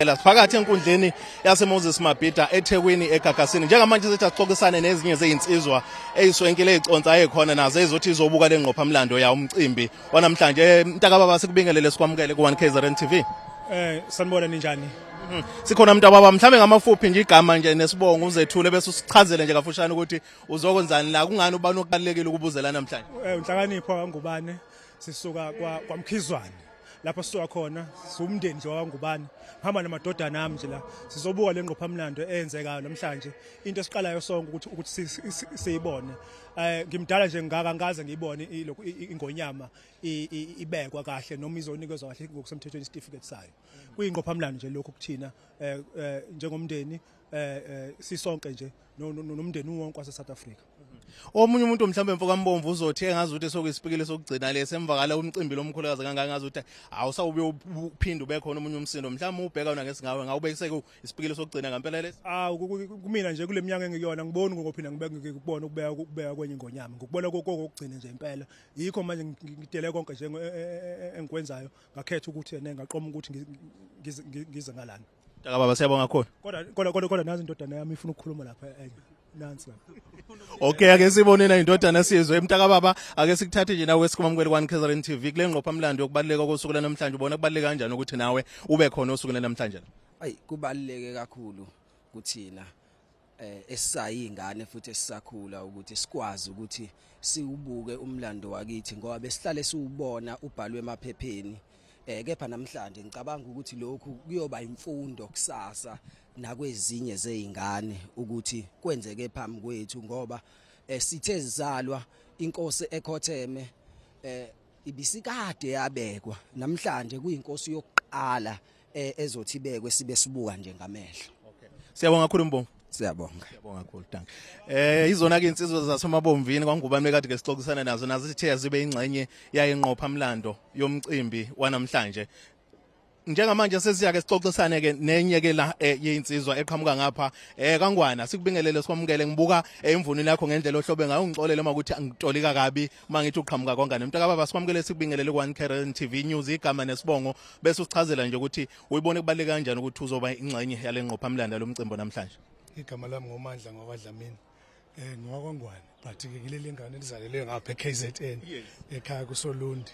Malandela phakathi enkundleni yaseMoses Mabhida eThekwini eGagasini. Njengamanje sithi asixoxisane nezinye zezinsizwa eyiswenkile eziconsa ekhona nazo ezothi izobuka lengqophamlando ya umcimbi wanamhlanje. Mntakababa, sikubingelele, sikwamukele ku 1KZN TV. Sanibona, ninjani? Sikhona, mntababa. Mhlambe ngamafuphi nje, igama nje nesibongo, uzethule bese usichazele nje kafushane ukuthi uzokwenzani la, kungani ubani okubalulekile ukubuzela namhlanje. Unhlakanipho kaNgubane, sisuka kwa kwaMkhizwane. Lapho sisuka khona siwumndeni nje wakwaNgubane. Ngihamba namadodana ami nje la. Sizobuka le ngqophamlando eyenzekayo namhlanje. Into esiqalayo sonke ukuthi siyibone. Ngimdala nje ngaka, ngikaze ngiyibone ilokhu ingonyama ibekwa kahle noma izonikezwa kahle ngokusemthethweni isitifiketi sayo. Kuyingqophamlando nje lokhu kuthina njengomndeni, sisonke nje nomndeni wonke wase South Africa. Omunye umuntu mhlawumbe, mfoka Mbomvu, uzothi engazi ukuthi sokuyisipikile sokugcina lesi emvakala umcimbi lomkhulukazi kangaka, ngazi ukuthi awusawube uphinde ube khona omunye umsindo. Mhlawumbe ubheka wena ngesingawe, ngawube seku isipikile sokugcina ngempela lesi? Ah, kumina nje kule minyaka engikuyona, ngiboni ngokuphinda ngibeke ngikubona ukubeka kwenye ingonyama. Ngikubona kokugcina nje impela. Yikho manje ngidele konke nje engikwenzayo, ngakhetha ukuthi ene ngaqoma ukuthi ngize ngalana. Mntakababa, siyabonga kakhulu. Kodwa nazi indodana yami ifuna ukukhuluma lapha enye. Nansi lapha. Okay, ake sibone na indodana sizwe. Mntakababa, ake sikuthathe nje nawe sikwamukele kwa KZN TV kule ngqophamlando yokubaluleka kosuku lanamhlanje. Ubona kubaluleka kanjani ukuthi nawe ube khona osuku lanamhlanje? Ayi, kubaluleke kakhulu kuthina esisayingane futhi esisakhula ukuthi sikwazi ukuthi siubuke umlando wakithi, ngoba besihlale siubona ubhalwe emaphepheni, kepha namhlanje ngicabanga ukuthi lokhu kuyoba imfundo kusasa nakwezinye zeingane ukuthi kwenzeke phambi kwethu, ngoba sithe zizalwa inkosi ekhotheme ibisikade yabekwa. Namhlanje kuyinkosi yokuqala ezothi ibekwe sibe sibuka nje ngamehlo. Siyabonga kakhulu, Mbongo. Siyabonga. Siyabonga kakhulu, dankie. Izona ke insizwa zasemabomvini kwaNgubane kade ke sixoxisana nazo, nazo sithe zibe ingxenye yayinqopha mlando yomcimbi wanamhlanje. Njengamanje sesiya ke sixoxisane ke nenye ke la yeyinsizwa eqhamuka ngapha kaNgwana. Sikubingelele, sikwamukele. Ngibuka imvunulo yakho ngendlela ohlobe ngayo, ungixolele uma ukuthi angitolika kabi uma ngithi uqhamuka kwaNgane. Mntaka baba, sikwamukele, sikubingelele ku 1 TV News. Igama nesibongo bese usichazela nje ukuthi uyibone kubaluleke kanjani ukuthi uzoba ingxenye yale ngqophamlando lomcimbi namhlanje. Igama lami ngoMandla ngwakwaDlamini, ngowakwaNgwane, but ke ngileli ngane elizalelwe ngapha eKZN, ekhaya kuSolundi,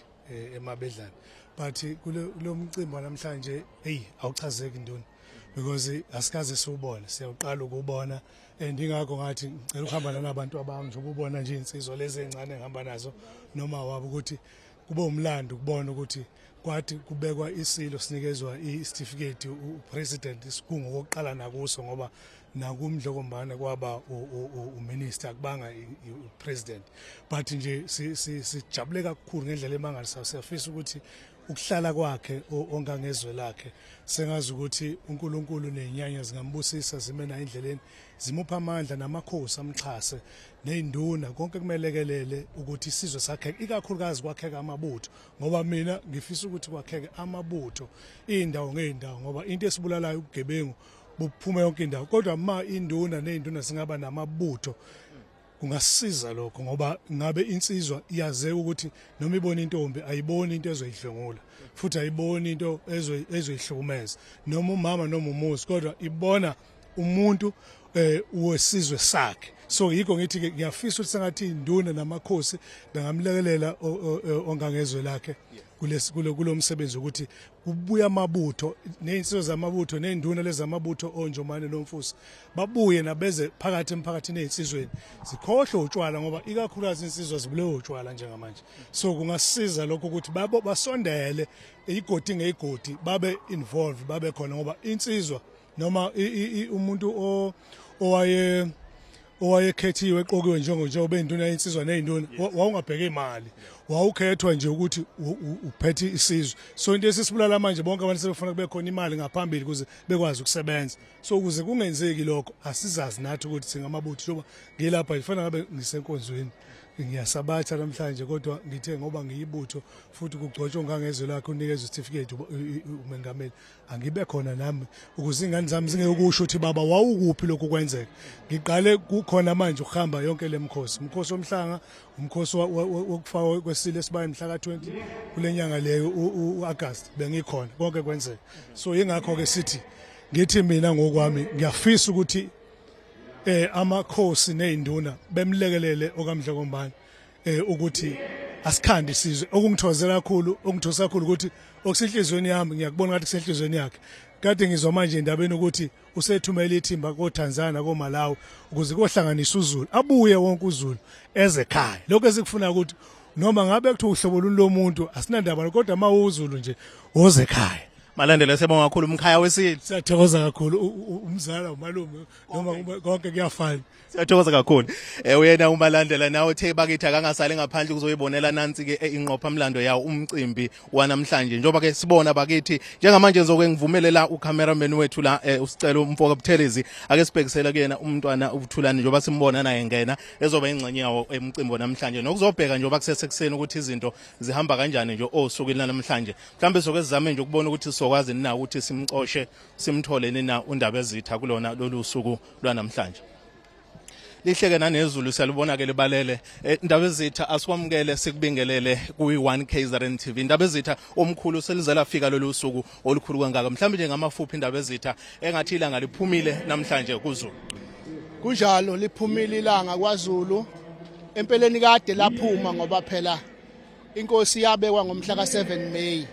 eMabedlane. But kulo mcimbi wanamhlanje, hey, awuchazeki nduna, because asikaze siwubone, siyawuqala ukubona, and ingakho ngathi ngicela ukuhamba nanabantu abami nje, ubona nje insizwa lezi ezincane engihamba nazo noma wabo, ukuthi kube umlando ukubona ukuthi kwathi kubekwa isilo sinikezwa isitifiketi upresident isikhungo kokuqala nakuso, ngoba nakumdlokombane kwaba uminister, akubanga upresident. But nje sijabule kakhulu ngendlela emangalisayo. Siyafisa ukuthi ukuhlala kwakhe ongangezwe lakhe, sengazi ukuthi uNkulunkulu nezinyanya zingambusisa, zime naye endleleni, zimupha amandla, namakhosi amxhase, nezinduna, konke kumelekelele ukuthi isizwe sakhe, ikakhulukazi kwakheka amabutho, ngoba mina ngifisa ukuthi kwakheke amabutho indawo ngeindawo, ngoba into esibulalayo ubugebengu buphume yonke indawo. Kodwa ma induna nezinduna singaba namabutho, kungasiza lokho, ngoba ngabe insizwa iyazeka ukuthi noma ibona intombi ayiboni into ezoyidlwengula, futhi ayiboni into ezoyihlukumeza, noma umama noma umuzi, kodwa ibona umuntu wesizwe sakhe. So yikho ngithi ke ngiyafisa ukuthi sengathi induna namakhosi bengamlekelela ongangezwe lakhe kulesi kulo msebenzi ukuthi kubuya amabutho nezinsizwa zamabutho nezinduna lezamabutho, onjomane nomfusi, babuye nabeze phakathi emphakathini, ezinsizweni zikhohlwe utshwala, ngoba ikakhulukazi insizwa zibulewe utshwala njengamanje. So kungasiza lokho ukuthi babo basondele igodi ngeyigodi, babe involved, babe khona, ngoba insizwa noma umuntu owaye owayekhethiwe, eqokiwe njengoba induna yensizwa nezinduna, wawungabheka imali, wawukhethwa nje ukuthi uphethe isizwe. So into esisibulala manje, bonke abantu sebefuna kube khona imali ngaphambili ukuze bekwazi ukusebenza. So ukuze kungenzeki lokho, asizazi nathi ukuthi singamabutho. Njengoba ngilapha, ifana ngabe ngisenkonzweni, ngiyasabatha namhlanje, kodwa ngithe ngoba ngiyibutho futhi kugcotshwa ngangezwe lakhe, unikezwe isitifiketi umengameli, angibe khona nami ukuze ingane zami zingeke kusho ukuthi, "Baba, wawukuphi lokhu kwenzeka?" Ngiqale kukhona manje ukuhamba yonke le mkhosi, umkhosi womhlanga, umkhosi wokufakwa kwesilo esibayeni mhla ka-20 kule nyanga leyo u-August, bengikhona konke kwenzeka. So yingakho ke sithi Ngithi mina ngokwami ngiyafisa ukuthi amakhosi nezinduna bemlekelele okaMdlokombane ukuthi asikhande isizwe. Okungithokozela kakhulu, okungithosa kakhulu ukuthi okusenhlizweni yami ngiyakubona ngathi kusenhlizweni yakhe. Kade ngizwa manje endabeni ukuthi usethumela ithimba koTanzania, koMalawi ukuze kohlanganisa uZulu, abuye wonke uZulu eze ekhaya. Lokho esikufuna ukuthi noma ngabe kuthiwa uhlobo luni lomuntu asinandaba, kodwa uma uZulu nje woze ekhaya. Malandela, siyabonga kakhulu, umkhaya wesile. Siyathokoza kakhulu, umzala, umalume, noma konke kuyafana. Siyathokoza kakhulu. Uyena uMalandela nawe uthe bakithi akangasali ngaphandle kuzoyibonela nansi ke inqopha mlando yawo umcimbi wanamhlanje. Njengoba ke sibona bakithi njengamanje ngizoke ngivumele la ucameraman wethu la usicela umfoka Buthelezi ake sibhekisele kuyena umntwana uThulani njengoba simbona naye ngena ezoba ingxenye yawo emcimbi wanamhlanje nokuzobheka njengoba kusesekuseni ukuthi izinto zihamba kanjani nje osukwini lanamhlanje. Mhlawumbe soke sizame nje ukubona ukuthi sokwazi nina ukuthi simcoshe simthole nina undaba ezitha kulona lolu suku lwanamhlanje. Lihleke nanezulu siyalubona ke libalele. Indaba ezitha, asikwamukele sikubingelele kuyi-1 KZN TV. Indaba ezitha omkhulu, selize lafika lolu suku olukhulu kangaka. Mhlawumbe nje ngamafuphi, indaba ezitha, engathi ilanga liphumile namhlanje kuZulu. Kunjalo, liphumile ilanga kwaZulu. Empeleni kade laphuma ngoba phela inkosi yabekwa ngomhla ka7 May.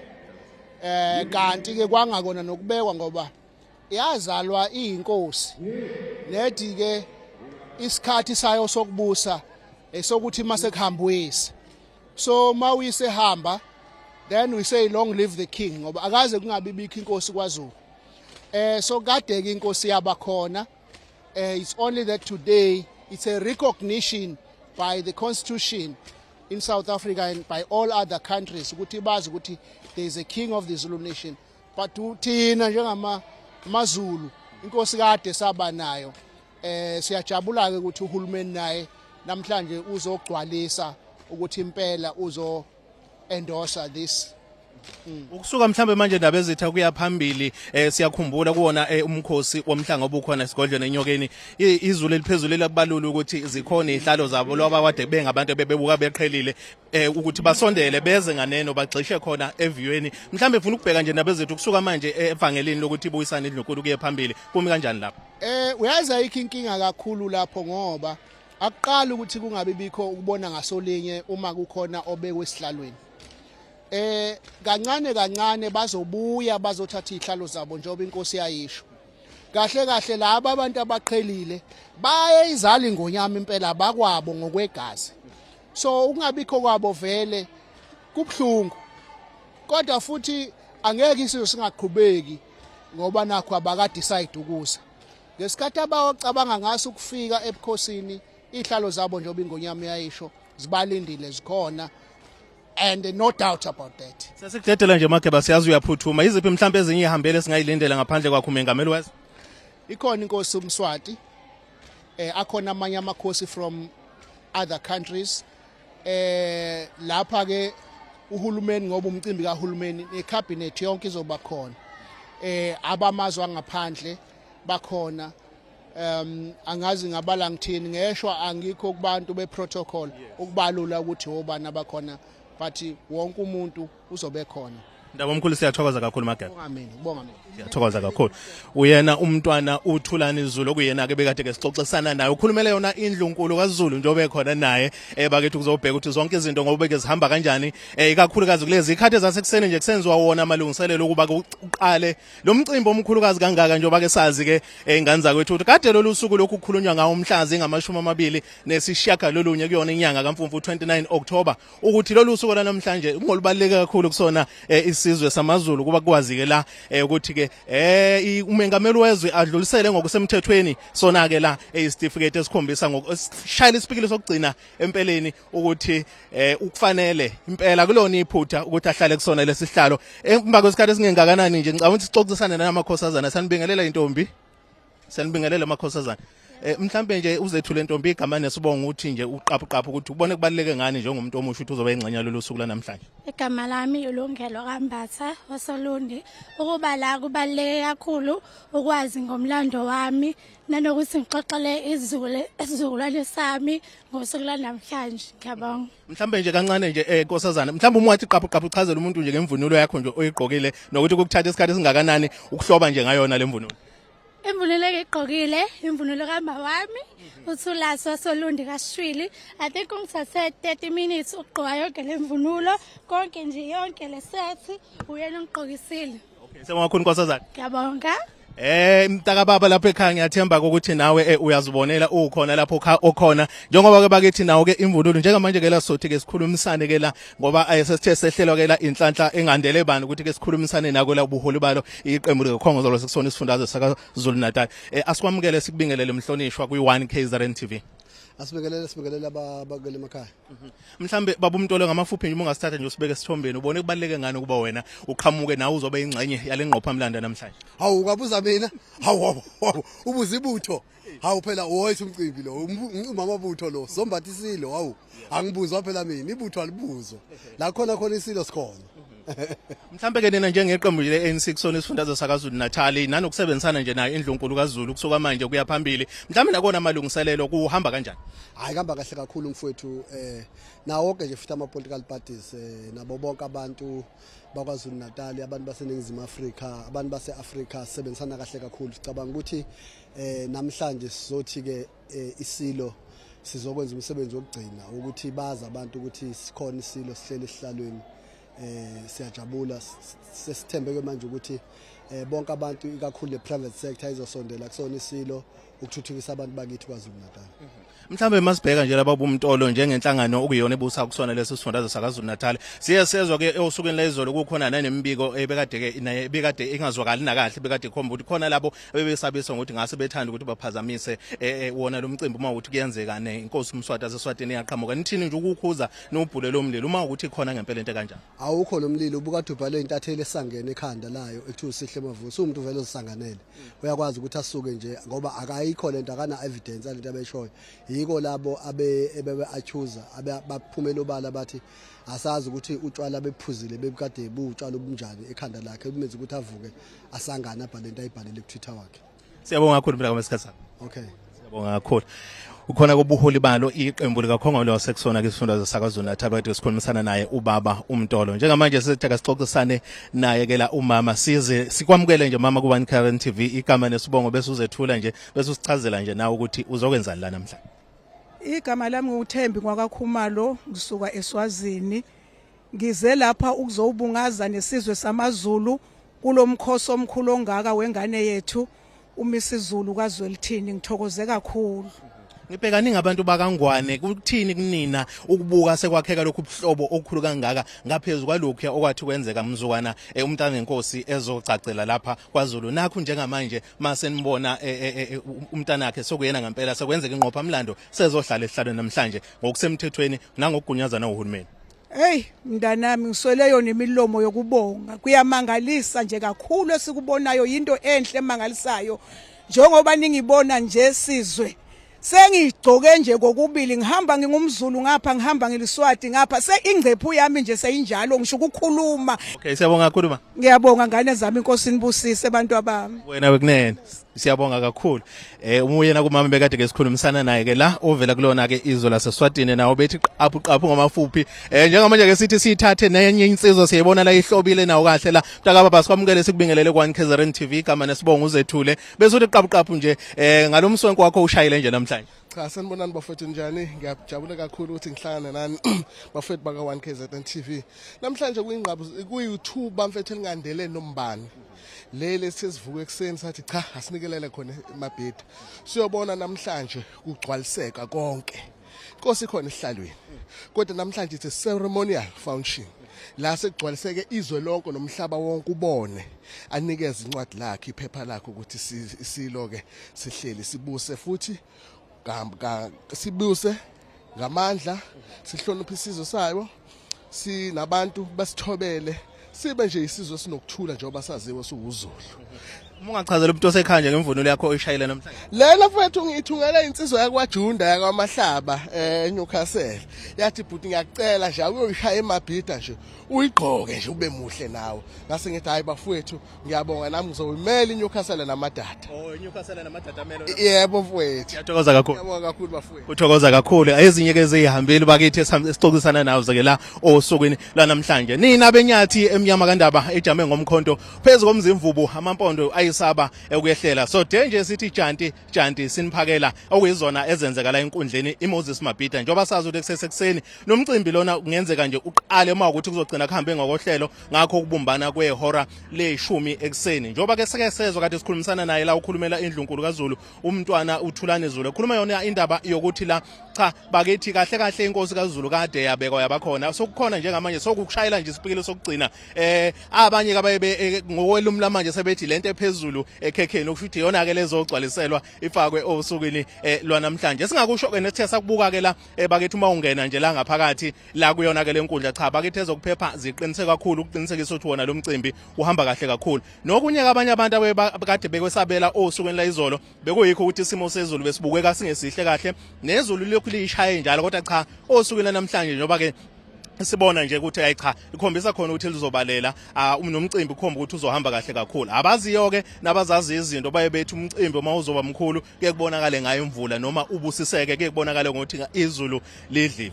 Kanti ke kwangakona nokubekwa ngoba yazalwa iyinkosi. Nedi ke isikhathi sayo sokubusa esokuthi mase kuhamba uyise. So mawuyise hamba, then we say long live the king, ngoba akaze kungabi bikho inkosi kwaZulu. So kade ke inkosi yaba khona. It's only that today it's a recognition by the constitution in South Africa and by all other countries ukuthi bazi ukuthi there is a king of the Zulu nation. But thina njengama maZulu inkosi kade saba nayo. Siyajabula ke ukuthi uhulumeni naye namhlanje uzogcwalisa ukuthi impela uzo endorse this. Ukusuka mhlambe manje, ndaba ezitha, kuya phambili, siyakhumbula kuwona umkhosi womhlanga obukhona esigodlweni eNyokeni, izulu eliphezulu elakubalula ukuthi zikhona izihlalo zabo lwaba kade bengabantu bebebuka beqhelile ukuthi basondele beze nganeno bagxishe khona eviyweni. Mhlambe ufuna ukubheka nje, ndaba ezethu, kusuka manje evangelini lokuthi ibuyisane indlunkulu kuye phambili, kumi kanjani lapho? Uyazi, ayikho inkinga kakhulu lapho ngoba akuqali ukuthi kungabi bikho ukubona ngasolinye uma kukhona obekwe esihlalweni. Kancane kancane bazobuya bazothatha izihlalo zabo njengoba inkosi yayisho. Kahle kahle laba abantu abaqhelile bayayizala ingonyama impela bakwabo ngokwegazi. So ukungabikho kwabo vele kubhlungu. Kodwa futhi angeke isizwe singaqhubeki ngoba nakho abaka decide ukuza. Ngesikhathi abacabanga ngaso ukufika ebukhosini, ihlalo zabo njengoba ingonyama yayisho zibalindile, zikhona and no doubt about that. Sesikudedela nje, Mageba, siyazi uyaphuthuma. Iziphi mhlambe ezinye ihambele singayilindela ngaphandle kwakho umengameli wezwe? Ikhona inkosi uMswati, akhona amanye amakhosi from other countries. Lapha ke uhulumeni, ngoba umcimbi kahulumeni, necabinet yonke izoba khona. Abamazwe angaphandle bakhona. Angazi ngabala ngithini, ngeshwa angikho kubantu beprotocol ukubalula ukuthi obani abakhona, but wonke umuntu uzobe khona. Ndaba omkhulu, siyathokoza kakhulu, Mageba. Bonga mina, bonga mina. Siyathokoza kakhulu. Uyena umntwana uThulani Zulu, okuyena ke bekade ke sixoxisana naye, ukhulumele yona indlunkulu kaZulu njengoba ekhona naye bakithi kuzobheka ukuthi zonke izinto ngoba beke zihamba kanjani, ikakhulukazi kulezi ikhathi zasekuseni nje kusenziwa wona amalungiselelo ukuba uqale lo mcimbi omkhulukazi kangaka, njengoba ke sazi ke ingane zakwethu ukuthi kade lolu suku lokhu kukhulunywa ngawo umhla zinga-29 kuyona inyanga kaMfumfu, 29 October, ukuthi lolu suku lanamhlanje kungolubaluleke kakhulu kusona isizwe samaZulu, kuba kwazi ke la ukuthi ke umengameli wezwe adlulisele ngokusemthethweni sona ke la isitifiketi esikhombisa ngokushayela isipikili sokugcina empeleni ukuthi ukufanele impela kulona iphutha ukuthi ahlale kusona lesihlalo emva kwesikhathi esingengakanani nje. Ngicabanga ukuthi sixoxisane namakhosazana. Sanibingelela intombi, sanibingelela amakhosazana. Mhlambe nje uzethule ntombi igama nesibongo uthi nje uqaphu qaphu ukuthi ubone kubaluleke ngani njengomuntu omusha ukuthi uzoba ingxenye yalolu suku lanamhlanje. Igama lami uLungelo kaMbatha wasoLundi. Ukuba la kubaluleke kakhulu ukwazi ngomlando wami nanokuthi ngixoxele isizukulwane sami ngosuku lwanamhlanje. Ngiyabonga. Mhlambe nje kancane nje nkosazana, mhlambe uma wathi qaphu qaphu uchazela umuntu nje ngemvunulo yakho nje oyigqokile nokuthi kukuthatha isikhathi esingakanani ukuhloba nje ngayona lemvunulo. Imvunulo engiyigqokile imvunulo kama wami uThulasi wasoLundi kaShwili. I think ungithathe 30 minutes ukugqoka yonke le mvunulo, konke nje yonke le set uyena ongigqokisile. Okay, siyabonga kakhulu nkosazana. Ngiyabonga. Mntaka baba lapha ekhaya ngiyathemba ukuthi nawe uyazibonela ukhona lapho okhona njengoba ke bakithi nawo ke imvunulo njengamanje ke la sothi ke sikhulumisane ke la ngoba sesithe sehlelwa ke la inhlanhla engandele bani ukuthi ke sikhulumisane nako la ubuholi balo iqembu likaKhongolose lwasekusona isifundazwe sakaZulu Natal. Asikwamukele sikubingelele mhlonishwa kwi 1 KZN TV. Asibingelele, sibingelele ababukeli emakhaya. Mhlambe baba uMtolo ngamafuphi nje uma ungasithatha nje usibeke esithombeni ubone kubaluleke ngani ukuba wena uqhamuke nawe uzobe ingxenye yale ngqophamlando namhlanje. Hawu, ukabuza mina? Hawu hawu hawu, ubuza ibutho. Hawu phela woyithu umcimbi lo, umcimbi wamabutho lo, sombatha isilo hawu. Angibuzwa phela mina, ibutho alibuzwa. La khona khona isilo sikhona. Mhlambe ke nina njengeqembu nje le-ANC kusona isifundazwe sakaZulu Natal nanokusebenzisana nje nayo indlunkulu kaZulu kusuka manje kuya phambili mhlambe nakona amalungiselelo kuhamba kanjani? Hayi, kuhamba kahle kakhulu mfowethu. Nawo wonke nje futhi ama political parties, nabo bonke abantu bakwaZulu Natal, abantu baseNingizimu Afrika, abantu base-Afrika, sisebenzisana kahle kakhulu. Sicabanga ukuthi namhlanje sizothi ke isilo sizokwenza umsebenzi wokugcina ukuthi bazi abantu ukuthi sikhona isilo sihleli esihlalweni. Siyajabula, sesithembeke manje ukuthi bonke abantu ikakhulu le private sector izosondela kusona isilo ukuthuthukisa abantu bakithi kwaZulu Natal. Mhlambe masibheka nje laba bomtolo njengenhlangano okuyona ebusa kusona leso sifundazwe sakaZulu Natal, siye sezwa ke osukwini lezolo kukhona nanemibiko ebekade ke naye ebekade ingazwakali nakahle, bekade ikhomba ukuthi khona labo ebebesabisa ngokuthi ngase bethanda ukuthi baphazamise wona lo mcimbi uma ukuthi kuyenzeka ne inkosi uMswati aseswatini iyaqhamuka. Nithini nje ukukhuza nobhule lo mlilo uma ukuthi khona ngempela into kanjani? Awukho lo mlilo, ubukade ubhalwe intatheli esangene ekhanda layo ekuthiwa uSihle Mavuso, umuntu vele ozisanganele, uyakwazi ukuthi asuke nje ngoba akayikho lento, akana evidence alento abeshoyo. Yiko labo abe ebebe accuser baphumela obala bathi asazi ukuthi utshwala bephuzile bebukade buutshwala obunjani ekhanda lakhe bumenza ukuthi avuke asangana abhale into ayibhalele ku Twitter wakhe. Siyabonga kakhulu mina ngesikhathi sakho. Okay. Siyabonga kakhulu. Ukhona kubuholi balo iqembu likaKhongolose kusona ke isifundazwe sakaZulu Natal kade sikhulumisana naye ubaba uMtolo. Njengamanje sithi akasixoxisane naye ke la umama, size sikwamukele nje mama ku One Current TV, igama nesibongo bese uzethula nje bese usichazela nje nawe ukuthi uzokwenzani la namhlanje. Igama lami nguThembi ngwakaKhumalo, ngisuka eSwazini. Ngize lapha ukuzobungaza nesizwe samaZulu kulomkhosi omkhulu ongaka wengane yethu uMisizulu kaZwelithini. Ngithokoze kakhulu. Ngibhekani ngabantu bakaNgwane, kuthini kunina ukubuka sekwakheka lokhu ubuhlobo okukhulu kangaka ngaphezulu kwalokhu okwathi kwenzeka mzukwana umntana nenkosi ezocacela lapha kwaZulu? Nakho njengamanje mase nibona umntana wakhe sokuyena ngempela sekwenzeka inqopha mlando sezohlala esihlalweni namhlanje ngokusemthethweni nangokugunyaza nohulumeni. Hey mntanami, ngiswele yona imilomo yokubonga. Kuyamangalisa nje kakhulu esikubonayo, into enhle emangalisayo. Njengoba ningibona nje sizwe, sengigcoke nje kokubili, ngihamba ngingumZulu ngapha, ngihamba ngiliswati ngapha, se ingcephu yami nje seyinjalo, ngisho ukukhuluma. Okay, siyabonga kakhulu ma. Ngiyabonga ngane zami, inkosi inibusise abantu abami. Wena wekunene, siyabonga kakhulu. Umuyena kumama bekade ke sikhulumisana naye ke la ovela kulona ke izwe laseSwatini, nawo bethi qaphu qaphu ngamafuphi. Njengamanje ke sithi sithathe nenye insizwa, siyibona la ihlobile nawo kahle la. Mntaka baba, sikwamukele sikubingelele kwa KZN TV, igama nesibongo uzethule bese uthi qaphu qaphu nje ngalomswenko wakho ushayile nje namhlanje. Cha, sanibonani bafowethu, njani? Ngiyajabula kakhulu ukuthi ngihlangane nani bafowethu baka 1 KZN TV. Namhlanje kuyingqabu kuyithuba mfethu elingandele nombani. Leli sesivuka ekuseni sathi cha, asinikelele khona emabhedi. Siyobona namhlanje kugcwaliseka konke. Inkosi ikhona esihlalweni. Kodwa namhlanje it's a ceremonial function. La sekugcwaliseke izwe lonke nomhlaba wonke ubone anikeze incwadi lakhe, iphepha lakhe, ukuthi isilo ke sihleli sibuse futhi sibuse ngamandla, sihloniphe isizwe sayo, sinabantu basithobele, sibe nje isizwe sinokuthula njengoba saziwe siwuZulu. Uma ungachazela umuntu osekhaya nje ngemvunulo yakho oyishayile namhlanje. Lena mfethu ngiyithungela insizwa yakwaJunda yakwaMahlaba eNewcastle. Yathi bhuti ngiyakucela nje awuyoyishaya emabhida nje uyigqoke nje ube muhle nawe. Ngase ngithi hayi bafowethu ngiyabonga nami ngizoyimela iNewcastle namadada. Oh iNewcastle namadada amele. Yebo mfowethu. Ngiyathokoza kakhulu. Ngiyabonga kakhulu bafowethu. Kuthokoza kakhulu. Ezinye ke ezihambile bakithi esixoxisana nazo ke la osukwini lwanamhlanje. Nina benyathi emnyama kandaba ejame ngomkhonto phezu komzimvubu amampondo ayisaba ukuyehlela. So de nje sithi janti janti siniphakela okuyizona ezenzeka la enkundleni iMoses Mabhida njengoba sazi ukuthi kusesekuseni nomcimbi lona kungenzeka nje uqale uma ukuthi kuzogcina kuhambe ngokohlelo ngakho ukubumbana kwehora leshumi ekuseni njengoba ke seke sezwa kade sikhulumisana naye la ukhulumela indlunkulu kaZulu umntwana uThulani Zulu ekhuluma yona indaba yokuthi la cha bakithi kahle kahle inkosi kaZulu kade yabekwa yabakhona sokukhona njengamanje sokukushayela nje isipikilo sokugcina abanye kabaye ngokwelumi lamanje sebethi lento ephezulu ekhekheni okusho ukuthi iyona ke lezogcwaliselwa ifakwe osukwini lwanamhlanje singakusho ke nethe sakubuka ke la bakithi uma ungena nje la ngaphakathi la kuyona ke lenkundla cha bakithi ezokuphepha ziqinise kakhulu ukuqinisekisa ukuthi wona lo mcimbi uhamba kahle kakhulu nokunye abanye abantu abekade bekwesabela osukwini la izolo bekuyikho ukuthi isimo sezulu besibukeka singesihle kahle nezulu lokhu liyishaye njalo kodwa cha osukwini namhlanje njengoba ke sibona nje ukuthi hayi cha ikhombisa khona ukuthi lizobalela nomcimbi ukhomba ukuthi uzohamba kahle kakhulu abaziyo ke nabazazi izinto baye bethi umcimbi uma uzoba mkhulu kuye kubonakale ngayo imvula noma ubusiseke kuye kubonakale ngokuthi izulu lidlive.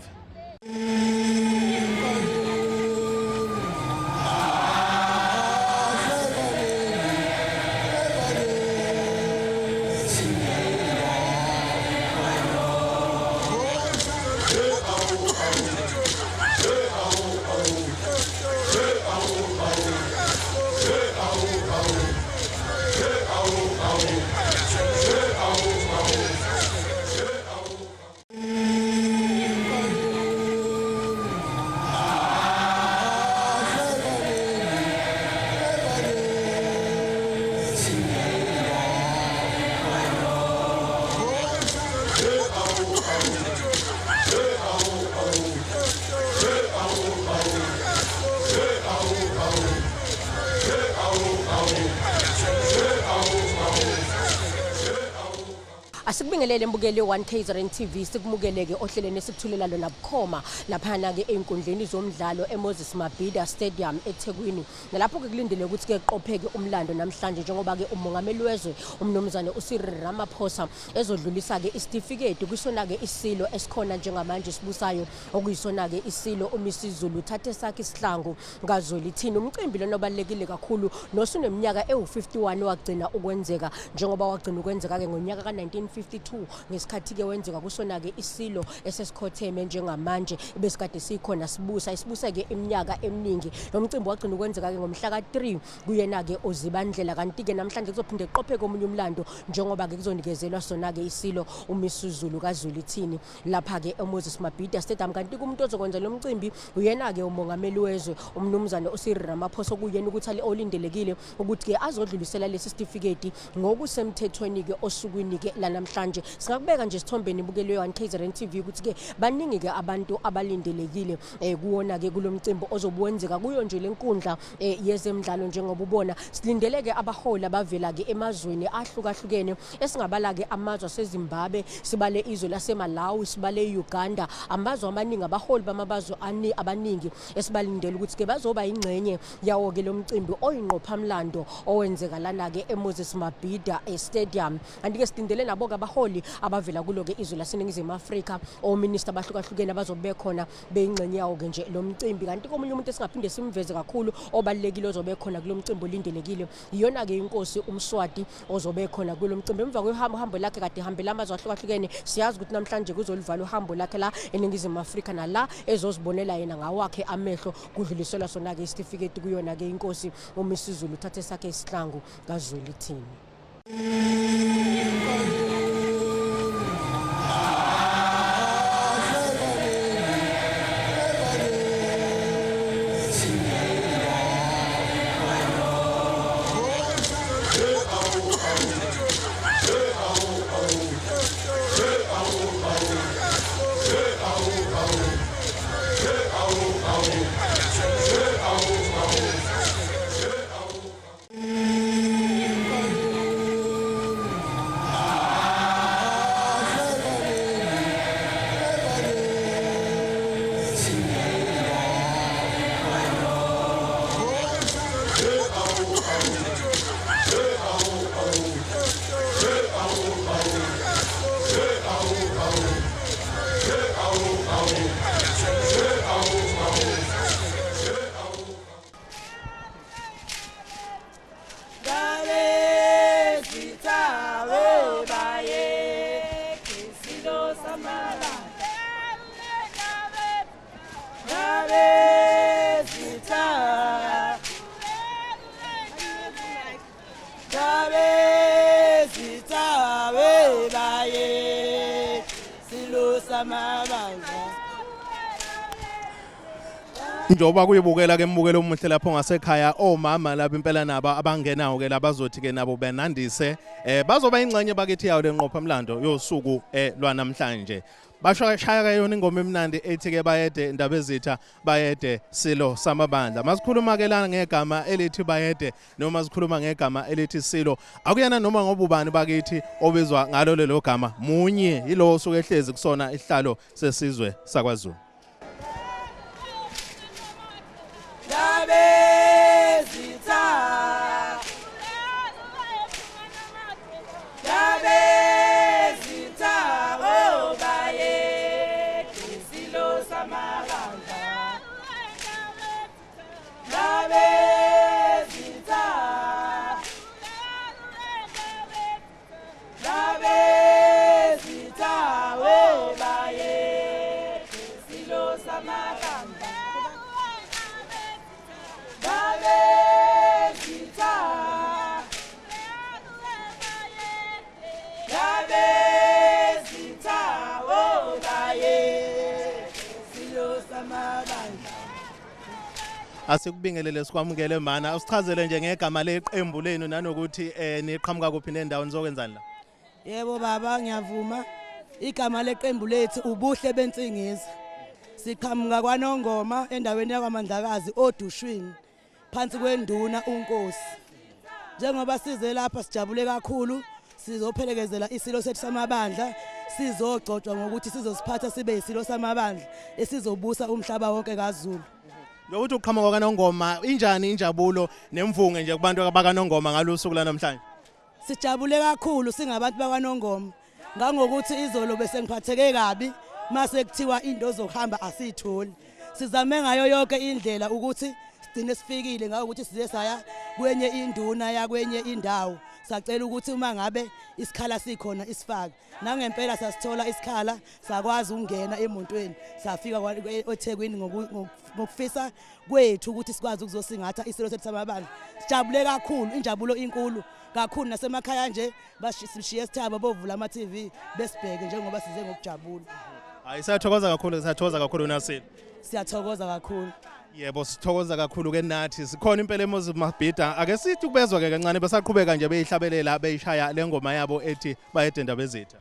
Asikubingelele mbukeli 1 KZN TV sikumukeleke ohlelweni esikuthulela lona bukhoma laphana ke einkundleni zomdlalo eMoses Mabhida Stadium eThekwini nalapho ke kulindele ukuthi ke qopheke umlando namhlanje njengoba ke umongameli wezwe umnumzane uCyril Ramaphosa ezodlulisa ke isitifiketi kwisona ke isilo esikhona njengamanje sibusayo okuyisona ke isilo uMisizulu thathe sakhe isihlangu ngazwelithini umcimbi lona obalekile kakhulu nosuneminyaka ewu51 wagcina ukwenzeka njengoba wagcina ukwenzeka ke ngonyaka ka1952 ngesikhathi ke wenzeka kusona ke isilo esesikhotheme njengamanje besikade sikhona sibusa isibusa ke iminyaka eminingi lo mcimbi wagcina ukwenzeka ke ngomhla ka3 kuyena ke uZibandlela kanti ke namhlanje kuzophinde kuqopheke omunye umlando njengoba ke kuzonikezelwa sona ke isilo uMisuzulu kaZwelithini lapha ke eMoses Mabhida Stadium kanti kumuntu ozokwenza lo mcimbi uyena ke umongameli wezwe umnumzane uCyril Ramaphosa okuyena ukuthi ali olindelekile ukuthi ke azodlulisela lesi sitifiketi ngokusemthethweni ke osukwini ke lanamhlanje singakubeka nje isithombeni ibukelo ye KZN TV ukuthi ke baningi ke abantu abalindelekile kuwona ke kulomcimbi ozobuwenzeka kuyo nje lenkundla yezemidlalo njengoba ubona silindeleke abaholi abavela ke emazweni ahlukahlukene esingabala ke amazwe aseZimbabwe sibale izwe laseMalawi sibale iUganda amazwe amaningi abaholi bamabazwe abaningi esibalindele ukuthi ke bazoba ingxenye yawo ke lo mcimbi oyingqophamlando owenzeka lana ke eMoses Mabhida Stadium kanti ke silindele nabo ke abaholi abavela kulo ke izwe laseNingizimu Afrika ominister abahlukahlukene abazobe khona beyingxenye yawo ke nje lo mcimbi kanti komunye umuntu esingaphinde simveze kakhulu obalekile ozobe khona kulo mcimbi olindelekile iyona ke inkosi uMswati ozobe khona kulo mcimbi emva kwehambo uhambo lakhe kade ihambela amazwe ahlukahlukene siyazi ukuthi namhlanje kuzolivala uhambo lakhe la eNingizimu Afrika nala ezozibonela yena ngawakhe amehlo kudluliselwa sona ke isitifiketi kuyona ke inkosi uMisuzulu uthathe sakhe isihlangu kaZwelithini. samabandla. Njengoba kuyibukela ke mbukelo omuhle lapho ngasekhaya, omama laba impela nabo abangenawo ke labazothi ke nabo benandise, bazoba ingxenye bakithi yawo lenqopha mlando yosuku lwanamhlanje. Basho shaya ke yona ingoma emnandi ethi ke bayede Ndabezitha, bayede Silo samabandla. Masikhuluma ke lana ngegama elithi bayede noma sikhuluma ngegama elithi Silo, akuyena noma ngoba ubani bakithi obizwa ngalo lelo gama, munye yilowo osuke ehlezi kusona isihlalo sesizwe sakwaZulu. Ndabezitha, Ndabezitha, oh bayede Silo samabandla. Ndabezitha, Ndabezitha, oh bayede Silo samabandla. Ndabezitha, Ndabezitha, oh bayede Silo samabandla. Asikubingelele, sikwamukele mana. Usichazele nje ngegama leqembu lenu nanokuthi niqhamuka kuphi nendawo, nizokwenzani la. Yebo baba, ngiyavuma. Igama leqembu lethu uBuhle Bensingizi. Siqhamuka kwaNongoma endaweni yakwaMandlakazi oDushwini phansi kwenduna uNkosi. Njengoba size lapha sijabule kakhulu, sizophelekezela isilo sethu samabandla, sizogcotshwa ngokuthi sizosiphatha sibe isilo samabandla esizobusa umhlaba wonke kaZulu. Lokuthi uqhamuka kwaNongoma, injani injabulo nemvunge nje kubantu abakaNongoma ngalosuku lanamhlanje? Sijabule kakhulu singabantu bakwaNongoma, ngangokuthi izolo bese ngiphatheke kabi mase kuthiwa into zokuhamba asiyitholi. Sizame ngayo yonke indlela ukuthi sigcine sifikile, ngakuthi size saya kwenye induna yakwenye indawo, sacela ukuthi uma ngabe isikhala sikhona isifake. Nangempela sasithola isikhala, sakwazi ukungena emontweni, safika eThekwini ngokufisa kwethu ukuthi sikwazi ukuzosingatha isilo sethu samabandla. Sijabule kakhulu, injabulo inkulu kakhulu, nasemakhaya nje bashiye sithaba bovula ama-TV besibheke njengoba size ngokujabula. Hayi, siyathokoza kakhulu, siyathokoza kakhulu Nasile. Siyathokoza kakhulu. Yebo, sithokoza kakhulu ke nathi. Sikhona impela eMoses Mabhida. Ake sithi ukubezwa ke kancane besaqhubeka nje beyihlabelela beyishaya le ngoma yabo ethi bayede Ndabezitha.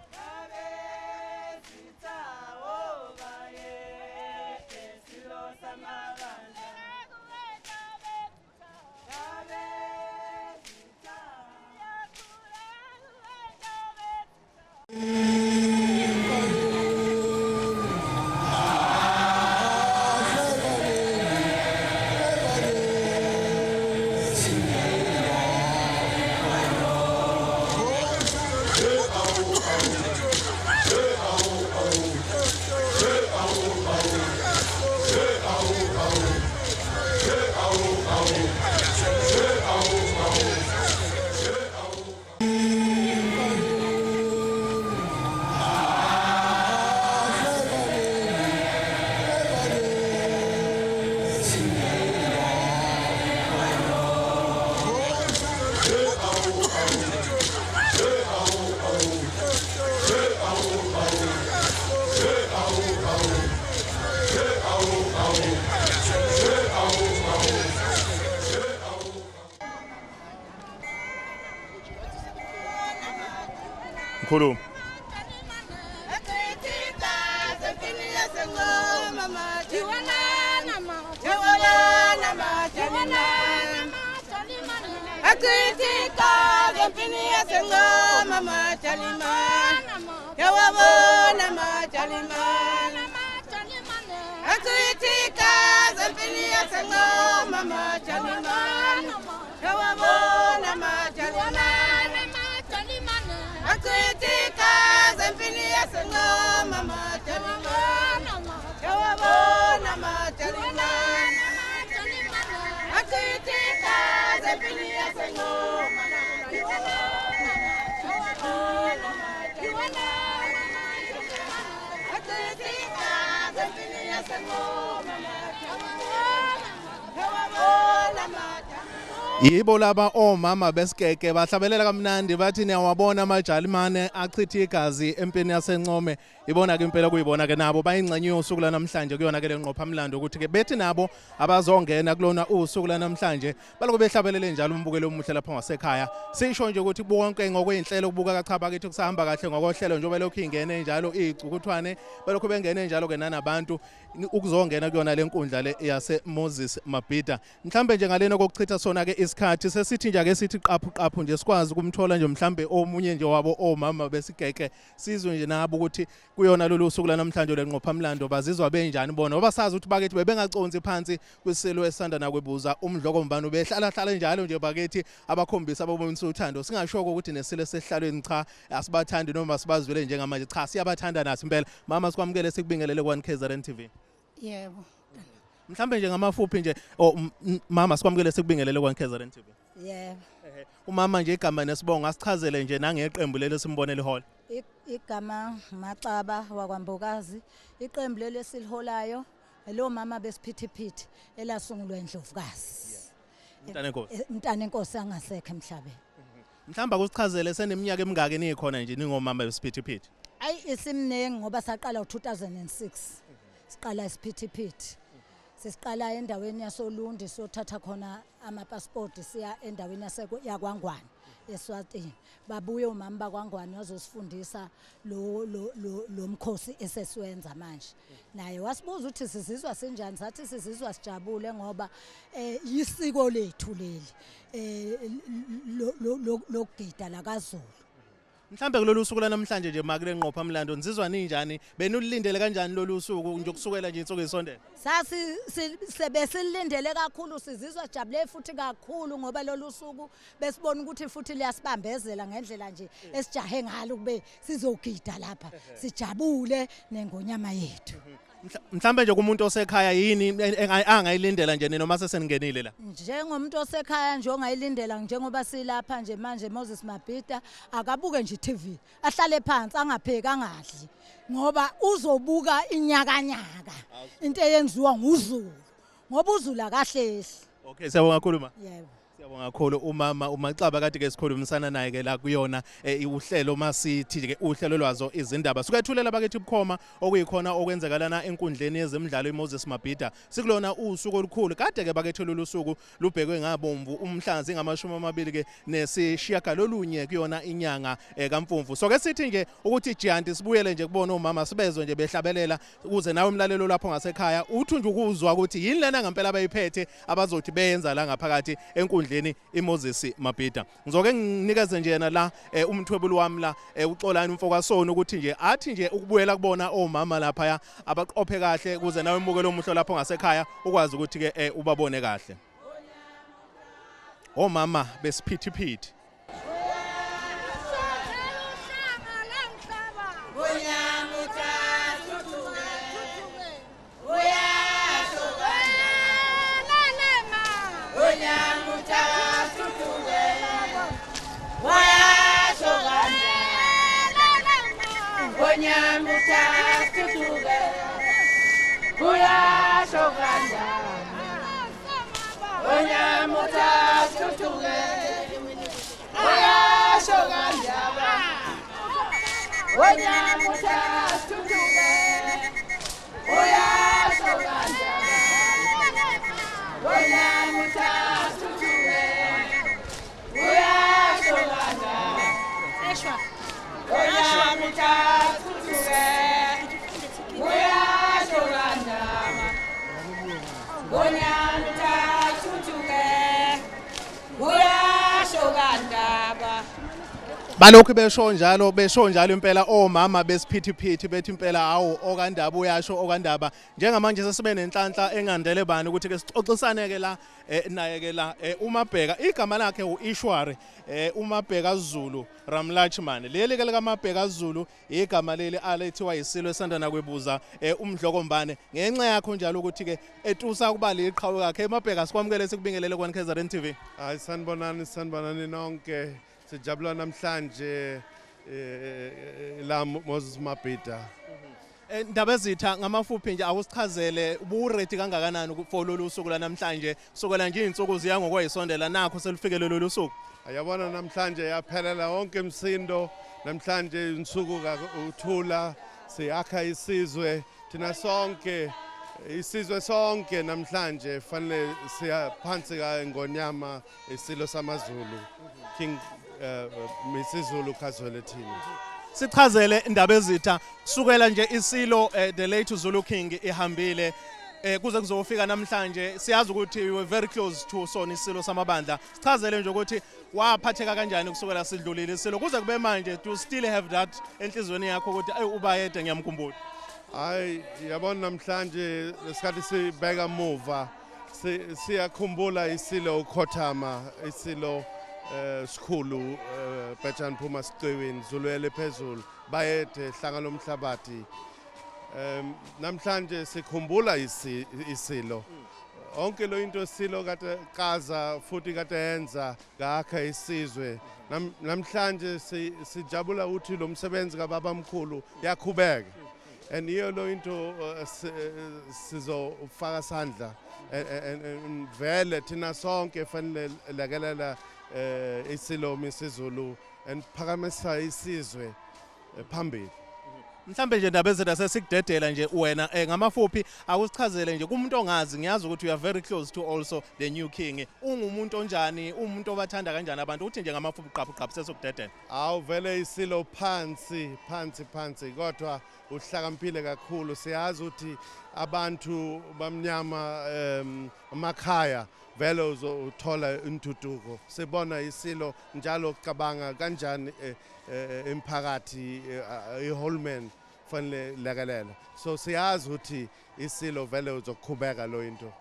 Mkhulu. Yibo laba omama besigege bahlabelela kamnandi bathi niyawabona amajalimane achitha igazi empini yaseNcome. Ibona ke impela kuyibona ke nabo bayingxenye yosuku lanamhlanje kuyona ke lenqophamlando ukuthi ke bethi nabo abazongena kulona usuku lanamhlanje baloko behlabelele njalo umbukelo omuhle lapha ngasekhaya. Sisho nje ukuthi bonke ngokweinhlelo kubuka cha bakithi kusahamba kahle ngokohlelo njengoba lokhu ingene njalo izicukuthwane balokhu bengene njalo ke nanabantu ukuzongena kuyona lenkundla le yase Moses Mabhida. Mhlambe nje ngalena kokuchitha sona ke isikhathi sesithi nje ake sithi qaphu qaphu nje sikwazi ukumthola nje mhlambe omunye nje wabo omama besigeke sizwe nje nabo ukuthi kuyona lolu suku lanamhlanje lenqophamlando bazizwa benjani bona, ngoba sazi ukuthi bakithi bebengaconsi phansi kwisilo esanda nakwebuza uMdlokombane ubehlala hlala njalo nje bakithi abakhombisa ababonisa uthando. Singasho ukuthi nesilo esehlalweni cha asibathandi noma sibazwele njengamanje, cha siyabathanda nathi impela. Mama sikwamukele sikubingelele kwa KZN TV. Yebo. Mhlambe nje ngamafuphi nje mama sikwamukele sikubingelele kwa KZN TV. Yebo. Umama nje igama nesibongo asichazele nje nangeqembu leli simbonele hall. Igama Maxaba wakwaMbokazi, iqembu leli esiliholayo lo mama besiphithiphithi elasungulwa iNdlovukazi. Mntanenkosi. Mntanenkosi angasekho emhlabeni. Mhlamba kusichazele seneminyaka emingaki nikhona nje ningomama besiphithiphithi? Ayi isimningi ngoba saqala u2006. Siqala isiphithiphithi. Sesiqala endaweni yasoLundi siyothatha khona amapasipoti siya endaweni yakwaNgwane eSwatini. Babuye umama bakwaNgwane wazosifundisa lo lo lo mkhosi esesiwenza manje. Naye wasibuza ukuthi sizizwa sinjani, sathi sizizwa sijabule ngoba isiko lethu leli lokugida la kaZulu. Mhlambe kulolu suku lanamhlanje nje makule nqophamlando nizizwa ninjani, benulindele kanjani lolu suku nje kusukela nje insuku ezisondele? Sasi sebesilindele kakhulu, sizizwa sijabule futhi kakhulu ngoba lolu suku besibona ukuthi futhi liyasibambezela ngendlela nje esijahe ngalo kube sizogida lapha sijabule nengonyama yethu. Mhlambe nje kumuntu osekhaya yini angayilindela nje noma seseningenile la? Njengomuntu osekhaya nje ongayilindela njengoba silapha nje manje Moses Mabhida akabuke nje iTV, ahlale phansi angapheki angadli ngoba uzobuka inyakanyaka into eyenziwa nguZulu ngoba uZulu akahlehli. Okay, siyabonga kakhulu ma. Yebo. Siyabonga kakhulu umama uMaxaba kade ke sikhulumisana naye ke la kuyona uhlelo masithi ke uhlelo lwazo izindaba. Sukethulela bakithi bukhoma okuyikhona okwenzekalana enkundleni yezemidlalo iMoses Mabhida. Sikulona usuku olukhulu kade ke bakithi lolu suku lubhekwe ngabomvu umhla zingamashumi ke nesishiyagalolunye kuyona inyanga kaMfumfu. So ke sithi nje ukuthi giant sibuyele nje kubona omama sibezwe nje behlabelela ukuze nawe umlalelo lapho ngasekhaya uthi nje ukuzwa ukuthi yini lena ngempela abayiphethe abazothi beyenza la ngaphakathi enkundleni iMoses Mabhida. Ngizoke nginikeze nje yena la umthwebuli wami la uXolani umfokasoni ukuthi nje athi nje ukubuyela kubona omama lapha abaqophe kahle ukuze nawe umukelo omuhle lapho ngasekhaya ukwazi ukuthi ke ubabone kahle. Omama besiphithiphithi. Balokhu besho njalo impela omama besiphithiphithi bethi impela awu okandaba uyasho okandaba. Njengamanje sesibe nenhlanhla engandele bani ukuthi ke sixoxisane ke la naye ke la uMabheka, igama lakhe uIshwari uMabheka Zulu Ramlachman. Leli ke likaMabheka Zulu igama leli alethiwa yisilo esandana kwebuza uMdlokombane ngenxa yakho njalo ukuthi ke etusa kuba liqhawe kakhe. Mabheka sikwamukele sikubingelele kwa KZN TV. Hayi sanibonani, sanibonani nonke. Sijabula namhlanje la Moses Mabhida. Ndabezitha, ngamafuphi nje akusichazele ubu-ready kangakanani for lolu suku lanamhlanje, sukela nje izinsuku ziya ngokwayisondela, nakho selufikele lolu suku. Ayabona, namhlanje yaphelela wonke imsindo. Namhlanje insuku uthula, siyakha isizwe thina sonke, isizwe sonke namhlanje fanele siya phansi kaNgonyama, isilo samaZulu, King Misizulu kaZwelithini. Sichazele, Ndabezitha, kusukela nje isilo the late Zulu King ihambile kuze kuzofika namhlanje, siyazi ukuthi you were very close to sona isilo samabandla. Sichazele nje ukuthi waphatheka kanjani kusukela sidlulile isilo kuze kube manje. Do you still have that enhlizweni yakho ukuthi ayi, ubayede, ngiyamkhumbula? Hayi, yabona, namhlanje lesikhathi sibheka muva, siyakhumbula isilo ukhothama, isilo sikhulu Bhejane phuma siciwini, Zuluyele phezulu, bayede hlanga lomhlabathi. Namhlanje sikhumbula isilo onke lo into silo kade kaza futhi kade yenza ngakha isizwe. Namhlanje sijabula ukuthi lo msebenzi kababa mkhulu yakhubeka, and iyo lo into sizofaka sandla and vele thina sonke fanele lekelela isilo Misizulu and phakamisa isizwe phambili. Mhlambe nje, Ndabezitha, sesikudedela nje wena, ngamafuphi akusichazele nje kumuntu ongazi, ngiyazi ukuthi you are very close to also the new king, ungumuntu onjani, umuntu obathanda kanjani abantu? Uthi nje ngamafuphi, qaphu qaphu, sesokudedela. Awu, vele isilo phansi phansi phansi, kodwa uhlakaniphile kakhulu. Siyazi ukuthi abantu bamnyama emakhaya vele uzothola intuthuko. Sibona isilo njalo cabanga kanjani imphakathi, ihulumeni fanele lekelela, so siyazi ukuthi isilo vele uzoqhubeka lo into.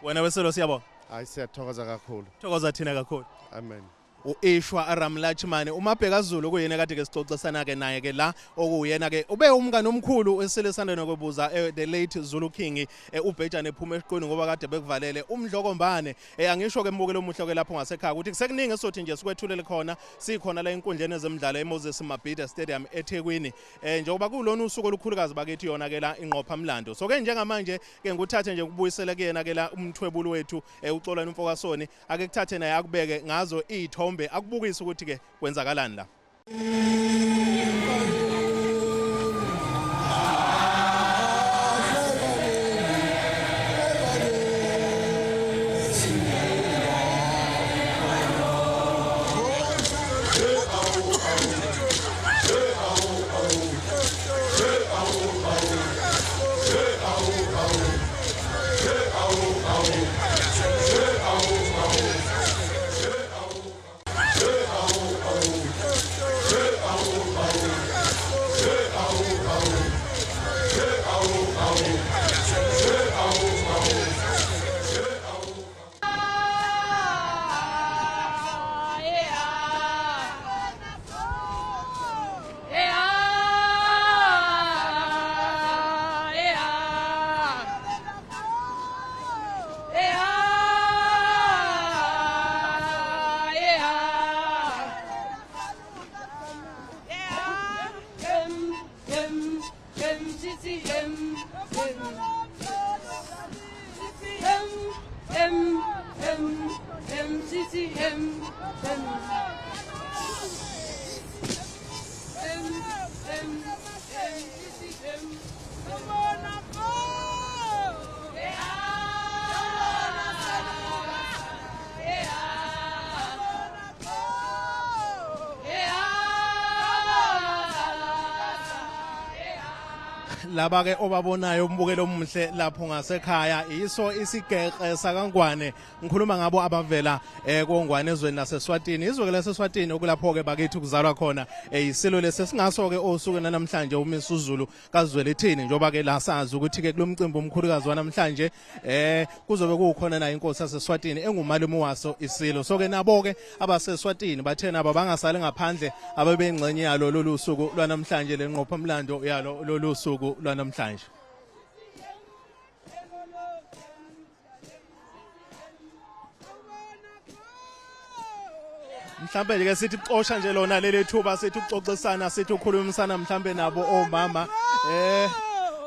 Wena wesilo, siyabonga. Hayi, siyathokoza kakhulu. Thokoza thina kakhulu. Amen. U-Ishwa Ramlachmane, uMabheka Zulu, kuyena kade ke sixoxisana ke naye ke la, okuyena ke ube umngane omkhulu esile kwebuza the late Zulu King uBhejane ephuma esiqweni, ngoba kade bekuvalele umdlokombane. Angisho ke, mbukelo omuhle ke lapho ngasekhaya, ukuthi kusekuningi esothi nje sikwethulele khona sikhona la enkundleni ezemidlalo eMoses Mabhida Stadium eThekwini, njengoba kulona usuku olukhulukazi bakithi, yona ke la inqopha mlando. So ke njengamanje ke ngikuthathe nje ukubuyisela kuyena ke la umthwebuli wethu, uXolani Mfokasoni, ake kuthathe naye akubeke ngazo izithombe, akubukise ukuthi ke kwenzakalani la. M M M C C M M M M M C C M. Come on up. Laba ke obabonayo, umbukelo omuhle lapho ngasekhaya, iso isigeqe sakaNgwane. Ngikhuluma ngabo abavela koNgwane ezweni laseSwatini, izwe ke laseSwatini, okulapho ke bakithi kuzalwa khona isilo lesi singaso ke osuku namhlanje, uMisuzulu kaZwelithini, njengoba ke la sazi ukuthi ke kulomcimbi omkhulukazi wanamhlanje kuzobe kukhona nayo inkosi yaseSwatini engumalume waso isilo. So ke nabo ke abaseSwatini bathena aba bangasali ngaphandle, abebengxenye yalo lolu suku lwanamhlanje, lenqopha mlando yalo lolu suku lwanamhlanje. Mhlambe nje ke sithi uxosha nje lona leli thuba, sithi uxoxisana, sithi ukhulumisana mhlambe nabo omama.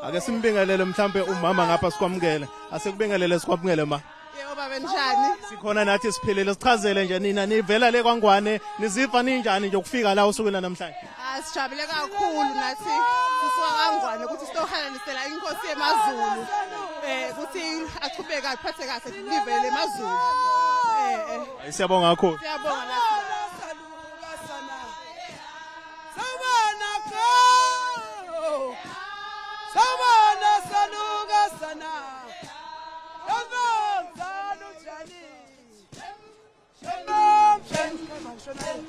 Ake simbingelele mhlambe umama ngapha, sikwamukele. Asikubingelele, sikwamukele ma. Yebo baba, njani? Sikhona nathi, siphilile. Sichazele nje, nina nivela le kwaNgwane, niziva ninjani nje ukufika la usukwini namhlanje? Ah, sijabule kakhulu nathi sisuka kaNgwane ukuthi sitohalalisela inkosi yemaZulu. Ukuthi achubeke aphathe kahle live lemaZulu. Siyabonga kakhulu. Siyabonga nathi. Sawubona go. Sawubona saluka sana. Yabona unjani? Shalom shalom.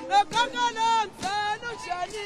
Lokakala unjani?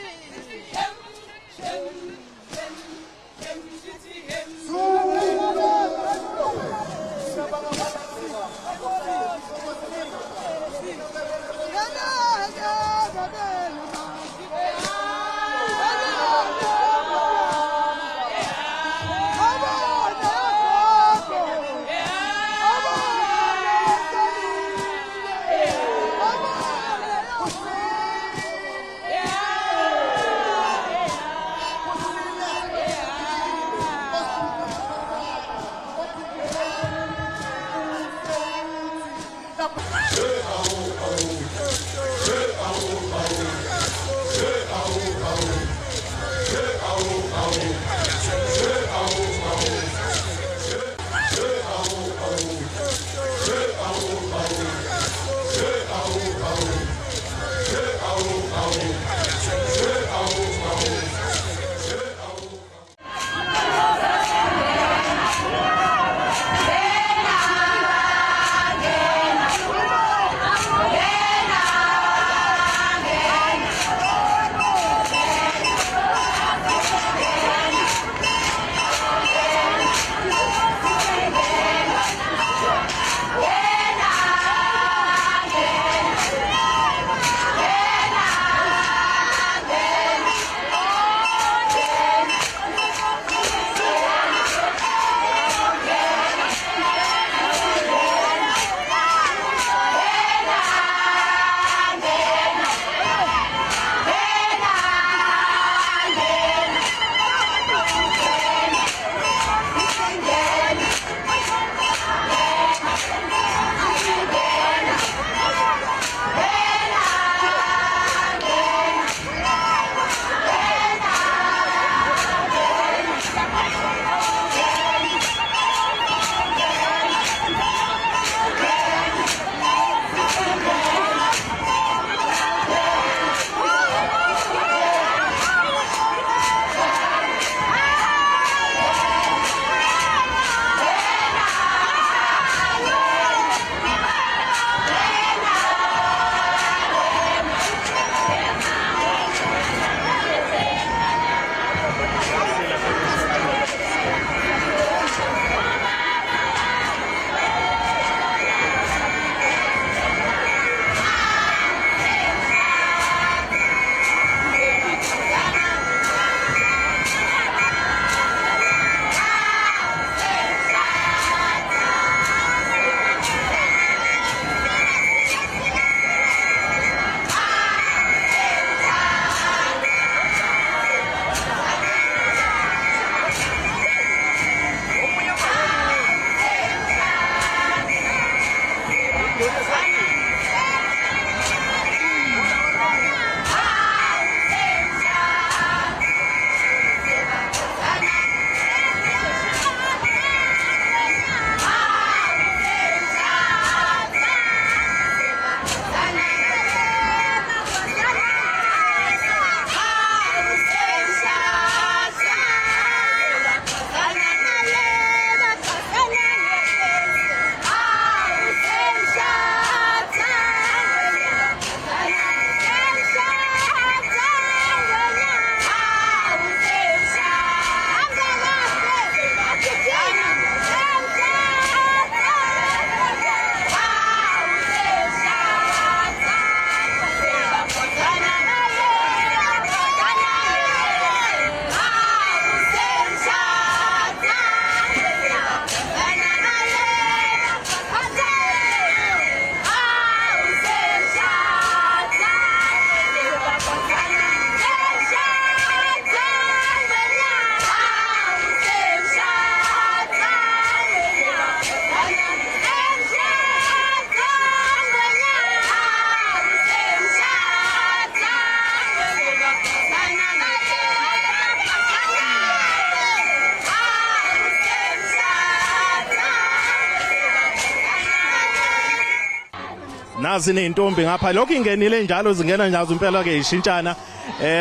Nazi nezintombi ngapha lokhu ingenile njalo zingena njazo impela ke ishintshana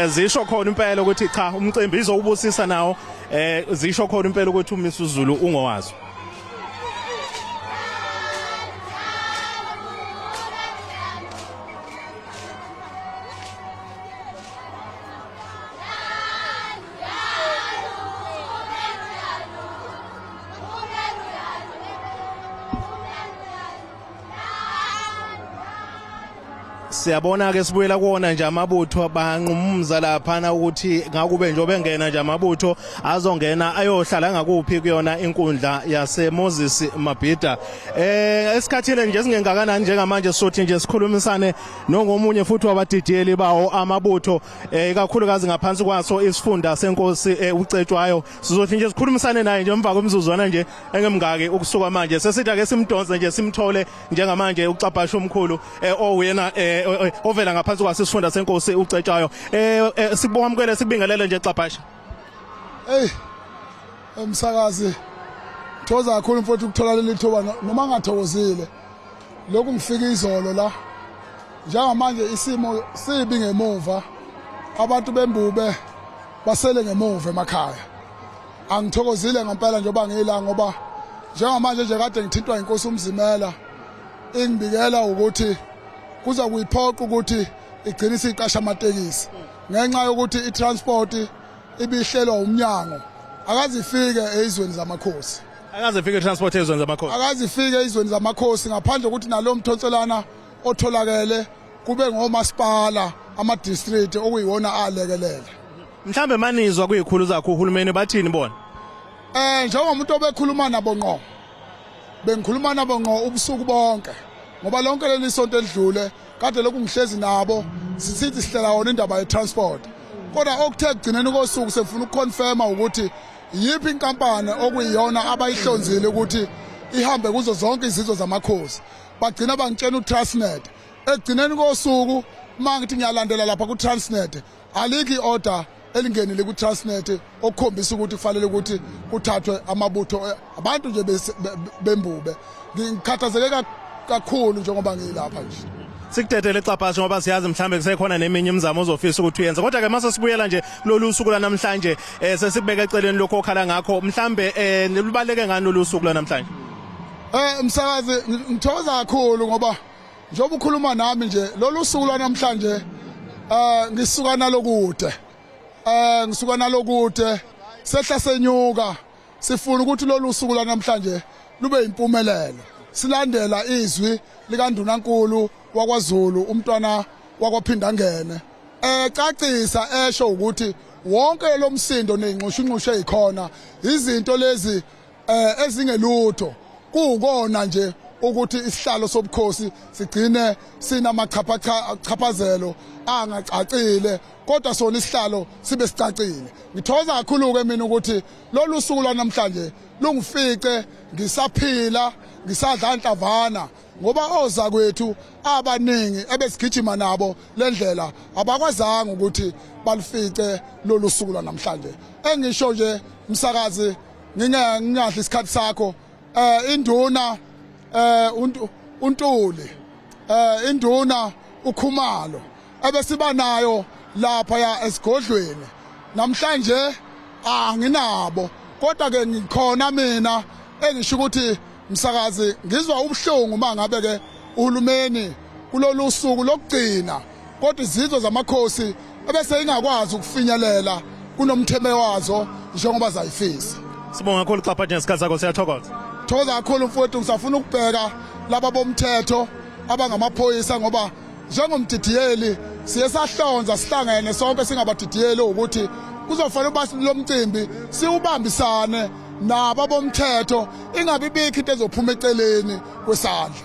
zisho khona impela ukuthi cha umcimbi izowubusisa nawo, zisho khona impela ukuthi uMisuzulu ungowazo. Siyabona ke sibuyela kuwona nje amabutho banqumza laphana ukuthi ngakube nje obengena nje amabutho azongena ayohlala ngakuphi kuyona inkundla yase Moses Mabhida. Esikhathini nje singengakanani njengamanje sothi nje sikhulumisane nongomunye futhi wabadidiyeli bawo amabutho, ikakhulukazi ngaphansi kwaso isifunda senkosi uCetshwayo. Sizothi nje sikhulumisane naye nje emva kwemizuzwana nje engemngaki ukusuka manje. Sesithi ake simdonse nje simthole njengamanje uCabhasha omkhulu, owuyena ovela ngaphansi kwaso isifunda senkosi uCetshwayo. Sibongamukele, sikubingelele nje, Cabhasha. Hey, umsakazi, thokoza kakhulu mfowethu ukuthola leli thuba, noma ngathokozile. Lokhu ngifika izolo la. Njengamanje isimo sibi ngemuva, abantu bembube basele ngemuva emakhaya. Angithokozile ngempela njengoba ngila, ngoba njengamanje nje kade ngithintwa inkosi uMzimela, ingibikela ukuthi kuza kuyiphoqa ukuthi igcine isiqasha amatekisi ngenxa yokuthi i-transport ibihlelwa umnyango akazifike ezizweni zamakhosi. Akaze ifike transport ezweni zamakhosi. Akazifike ezizweni zamakhosi, ngaphandle kokuthi nalo mthonselana otholakele kube ngomasipala, ama-district okuyiwona alekelele. Mhlambe manizwa kuyikhulu zakho uhulumeni, bathini bona? Njengomuntu obekhuluma nabo ngqo, bengikhuluma nabo ngqo ubusuku bonke, ngoba lonke leli sonto elidlule kade lokhu ngihlezi nabo, sisithi sihlela wona indaba ye-transport, kodwa okuthe ekugcineni kosuku sefuna ukuconfirma ukuthi yiphi inkampani okuyiyona abayihlonzile ukuthi ihambe kuzo zonke izizwe zamakhosi. Bagcina bangitshena uTransnet. Ekugcineni kosuku uma ngithi ngiyalandela lapha ku-Transnet, alikho i-order elingenile ku-Transnet okukhombisa ukuthi kufanele ukuthi kuthathwe amabutho abantu nje bembube. Ngikhathazeke kakhulu njengoba ngilapha nje. Sikudedele, Cabhasha, ngoba siyazi mhlambe kusekhona neminye imizamo ozofisa ukuthi uyenze, kodwa ke mase sibuyela nje kulolu suku lanamhlanje, sesikubeka eceleni lokho okhala ngakho, mhlambe lubaleke ngani lolu suku lanamhlanje? Msakazi, ngithokoza kakhulu ngoba njengoba ukhuluma nami nje lolu suku lwanamhlanje ngisuka nalokude, ngisuka nalokude, sehla senyuka, sifuna ukuthi lolu suku lwanamhlanje lube impumelelo, silandela izwi likaNdunankulu wakwaZulu umntwana wakwaPhindangene ecacisa esho ukuthi wonke lo msindo nezinxushunxushu ezikhona izinto lezi ezingelutho, kuwukona nje ukuthi isihlalo sobukhosi sigcine sinamachaphazelo angacacile, kodwa sona isihlalo sibe sicacile. Ngithokoza kakhulu ke mina ukuthi lolu suku lwanamhlanje lungifice ngisaphila, ngisadla nhlavana, ngoba oza kwethu abaningi ebesigijima nabo lendlela abakwazanga ukuthi balifice lolu suku lwanamhlanje. Engisho nje, msakazi, ngingadli isikhathi sakho, induna uNtuli, induna uKhumalo ebesiba nayo lapha ya esigodlweni, namhlanje anginabo, kodwa ke ngikhona mina. Engisho ukuthi, msakazi, ngizwa ubuhlungu mangabe ke uhulumeni kulolu suku lokugcina kodwa izizwe zamakhosi ebese ingakwazi ukufinyelela kunomtheme wazo njengoba zayifisa. Sibonga kakhulu, Xaphathi, ngesikhathi sakho, siyathokoza. Thokoza kakhulu, mfowethu. Ngisafuna ukubheka laba bomthetho abangamaphoyisa, ngoba njengomdidiyeli siye sahlonza sihlangene sonke singabadidiyeli ukuthi kuzofanele uba lo mcimbi siwubambisane nabo abomthetho, ingabi bikho into ezophuma eceleni kwesandla.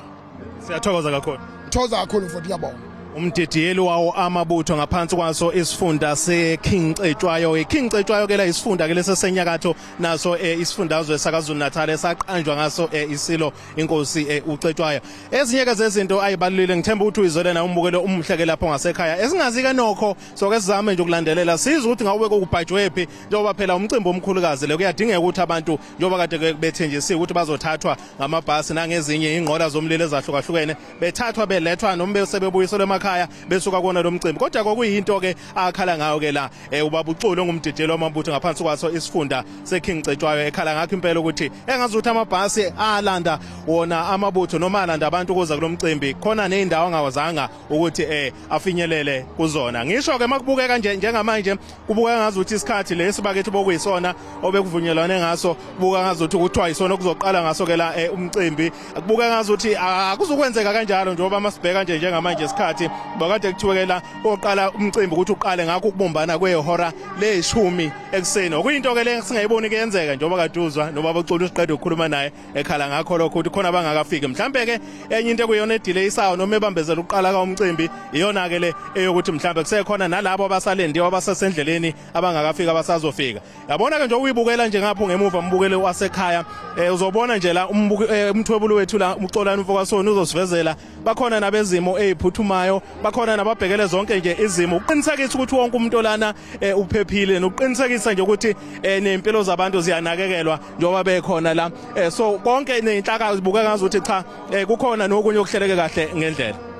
Siyathokoza kakhulu. Thokoza kakhulu, mfowethu, ngiyabonga. Umdidiyeli wawo amabutho ngaphansi kwaso isifunda seKing Cetshwayo. IKing Cetshwayo ke la isifunda ke lesesenyakatho naso eh, isifundazwe sakaZulu Natal esaqanjwa ngaso eh, isilo inkosi eh, uCetshwayo. Ezinye ke zezinto ayibalulile ngithemba ukuthi uyizwele na umbukelo umuhle ke lapho ngasekhaya. Esingazi ke nokho soke sizame nje ukulandelela sizwe ukuthi ngawube kokubhajwe phi njengoba phela umcimbi omkhulukazi le kuyadingeka ukuthi abantu njengoba kade bethenjisiwe ukuthi bazothathwa ngamabhasi nangezinye ingqola zomlilo ezahlukahlukene bethathwa belethwa noma besebebuyiselwe emakhaya besuka kona lo mcimbi kodwa kokuyinto ke akhala ngayo ke la eh, ubaba uXulu ongumdidiyeli wamabutho ngaphansi kwaso isifunda seKing Cetshwayo ekhala ngakho impela ukuthi engazuthi amabhasi alanda wona amabutho noma alanda abantu kuza kulomcimbi khona nezindawo angawazanga ukuthi eh afinyelele kuzona ngisho ke makubukeka nje njengamanje kubukeka ngazuthi isikhathi lesi bakithi bokuyisona obekuvunyelwane ngaso buka ngazuthi kuthiwa isona okuzoqala ngaso ke la eh, umcimbi kubukeka ngazuthi akuzukwenzeka kanjalo njengoba masibheka nje njengamanje isikhathi bakade kuthiwe ke la oqala umcimbi ukuthi uqale ngakho ukubumbana kwehora leshumi ekuseni okuyinto ke le singayiboni kuyenzeka njengoba kaduzwa nobaba uCulu siqeda ukukhuluma naye ekhala ngakho lokho ukuthi khona abangakafiki mhlambe ke enye into ekuyona edileyisayo noma ebambezela ukuqala kwamcimbi iyona ke le eyokuthi mhlambe kusekhona nalabo abasalendiwe abasesendleleni abangakafiki abasazofika yabona ke nje uyibukela nje ngapho ngemuva umbukeli wasekhaya eh, uzobona nje la eh, umthwebulo wethu la uXolani umfokasoni uzosivezela bakhona nabezimo eziphuthumayo bakhona nababhekele zonke nje izimo ukuqinisekisa ukuthi wonke umuntu olana eh, uphephile nokuqinisekisa nje ukuthi eh, nempilo zabantu ziyanakekelwa njengoba bekhona la eh, so konke nezinhlaka zibukeka ngazuthi cha kukhona nokunye okuhleleke kahle ngendlela.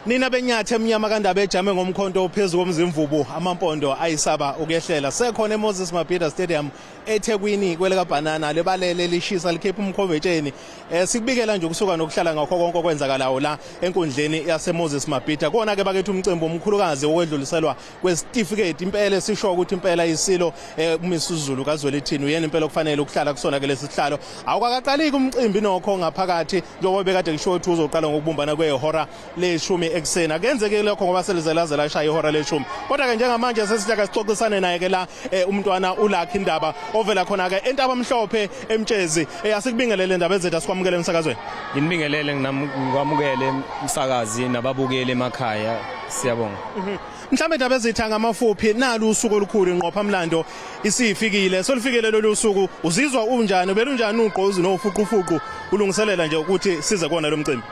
Nina benyathi emnyama kandaba ejame ngomkhonto ophezu komzimvubu amampondo ayisaba ukuyehlela sekhona eMoses Mabhida Stadium eThekwini kweleka banana lebalele lishisa likhipha umkhovetsheni eh sikubikela nje ukusuka nokuhlala ngakho konke okwenzakalayo la enkundleni yaseMoses Mabhida kona ke bakethi umcimbi omkhulukazi wokwedluliselwa kwesitifiketi impela sisho ukuthi impela isilo eh, uMisuzulu kaZwelithini uyena impela okufanele ukuhlala kusona ke lesihlalo awukakaqaliki umcimbi nokho ngaphakathi njengoba bekade kusho ukuthi uzoqala ngokubumbana kwehora leshumi ekuseni akenzeki lokho ngoba selizelazela ashaya ihora leshumi kodwa ke njengamanje sesithe sixoxisane naye ke la eh, umntwana uLucky Ndaba ovela khona ke entabamhlophe emtshezi eh, asikubingelele ndaba ezethu asikwamukele emsakazweni Nginibingelele nginamukele umsakazi nababukeli emakhaya siyabonga. Mhm. Mhlambe ndaba ezitha ngamafuphi nalu usuku olukhulu inqopha mlando isifikile solufikile lolu suku uzizwa unjani belunjani ugqozi nofuqufuqu ulungiselela nje ukuthi size kona lo mcimbi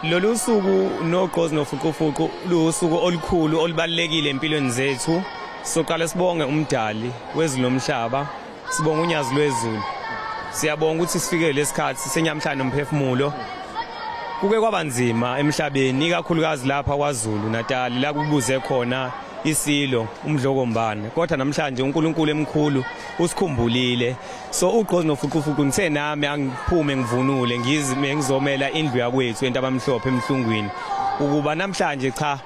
Lolu suku nogqozi nofuqufuqu luwusuku olukhulu olubalulekile empilweni zethu. Soqala sibonge umdali wezulu nomhlaba, sibonge unyazi lwezulu. Siyabonga ukuthi sifike lesikhathi senyamhlanje nomphefumulo. Kuke kwaba nzima emhlabeni ikakhulukazi lapha kwaZulu Natal la kubuze khona isilo umdlokombane kodwa namhlanje uNkulunkulu emkhulu usikhumbulile so ugqozi nofuqufuqu ngithe nami angiphume ngivunule ngizime ngizomela indlu yakwethu entabamhlophe emhlungwini ukuba namhlanje cha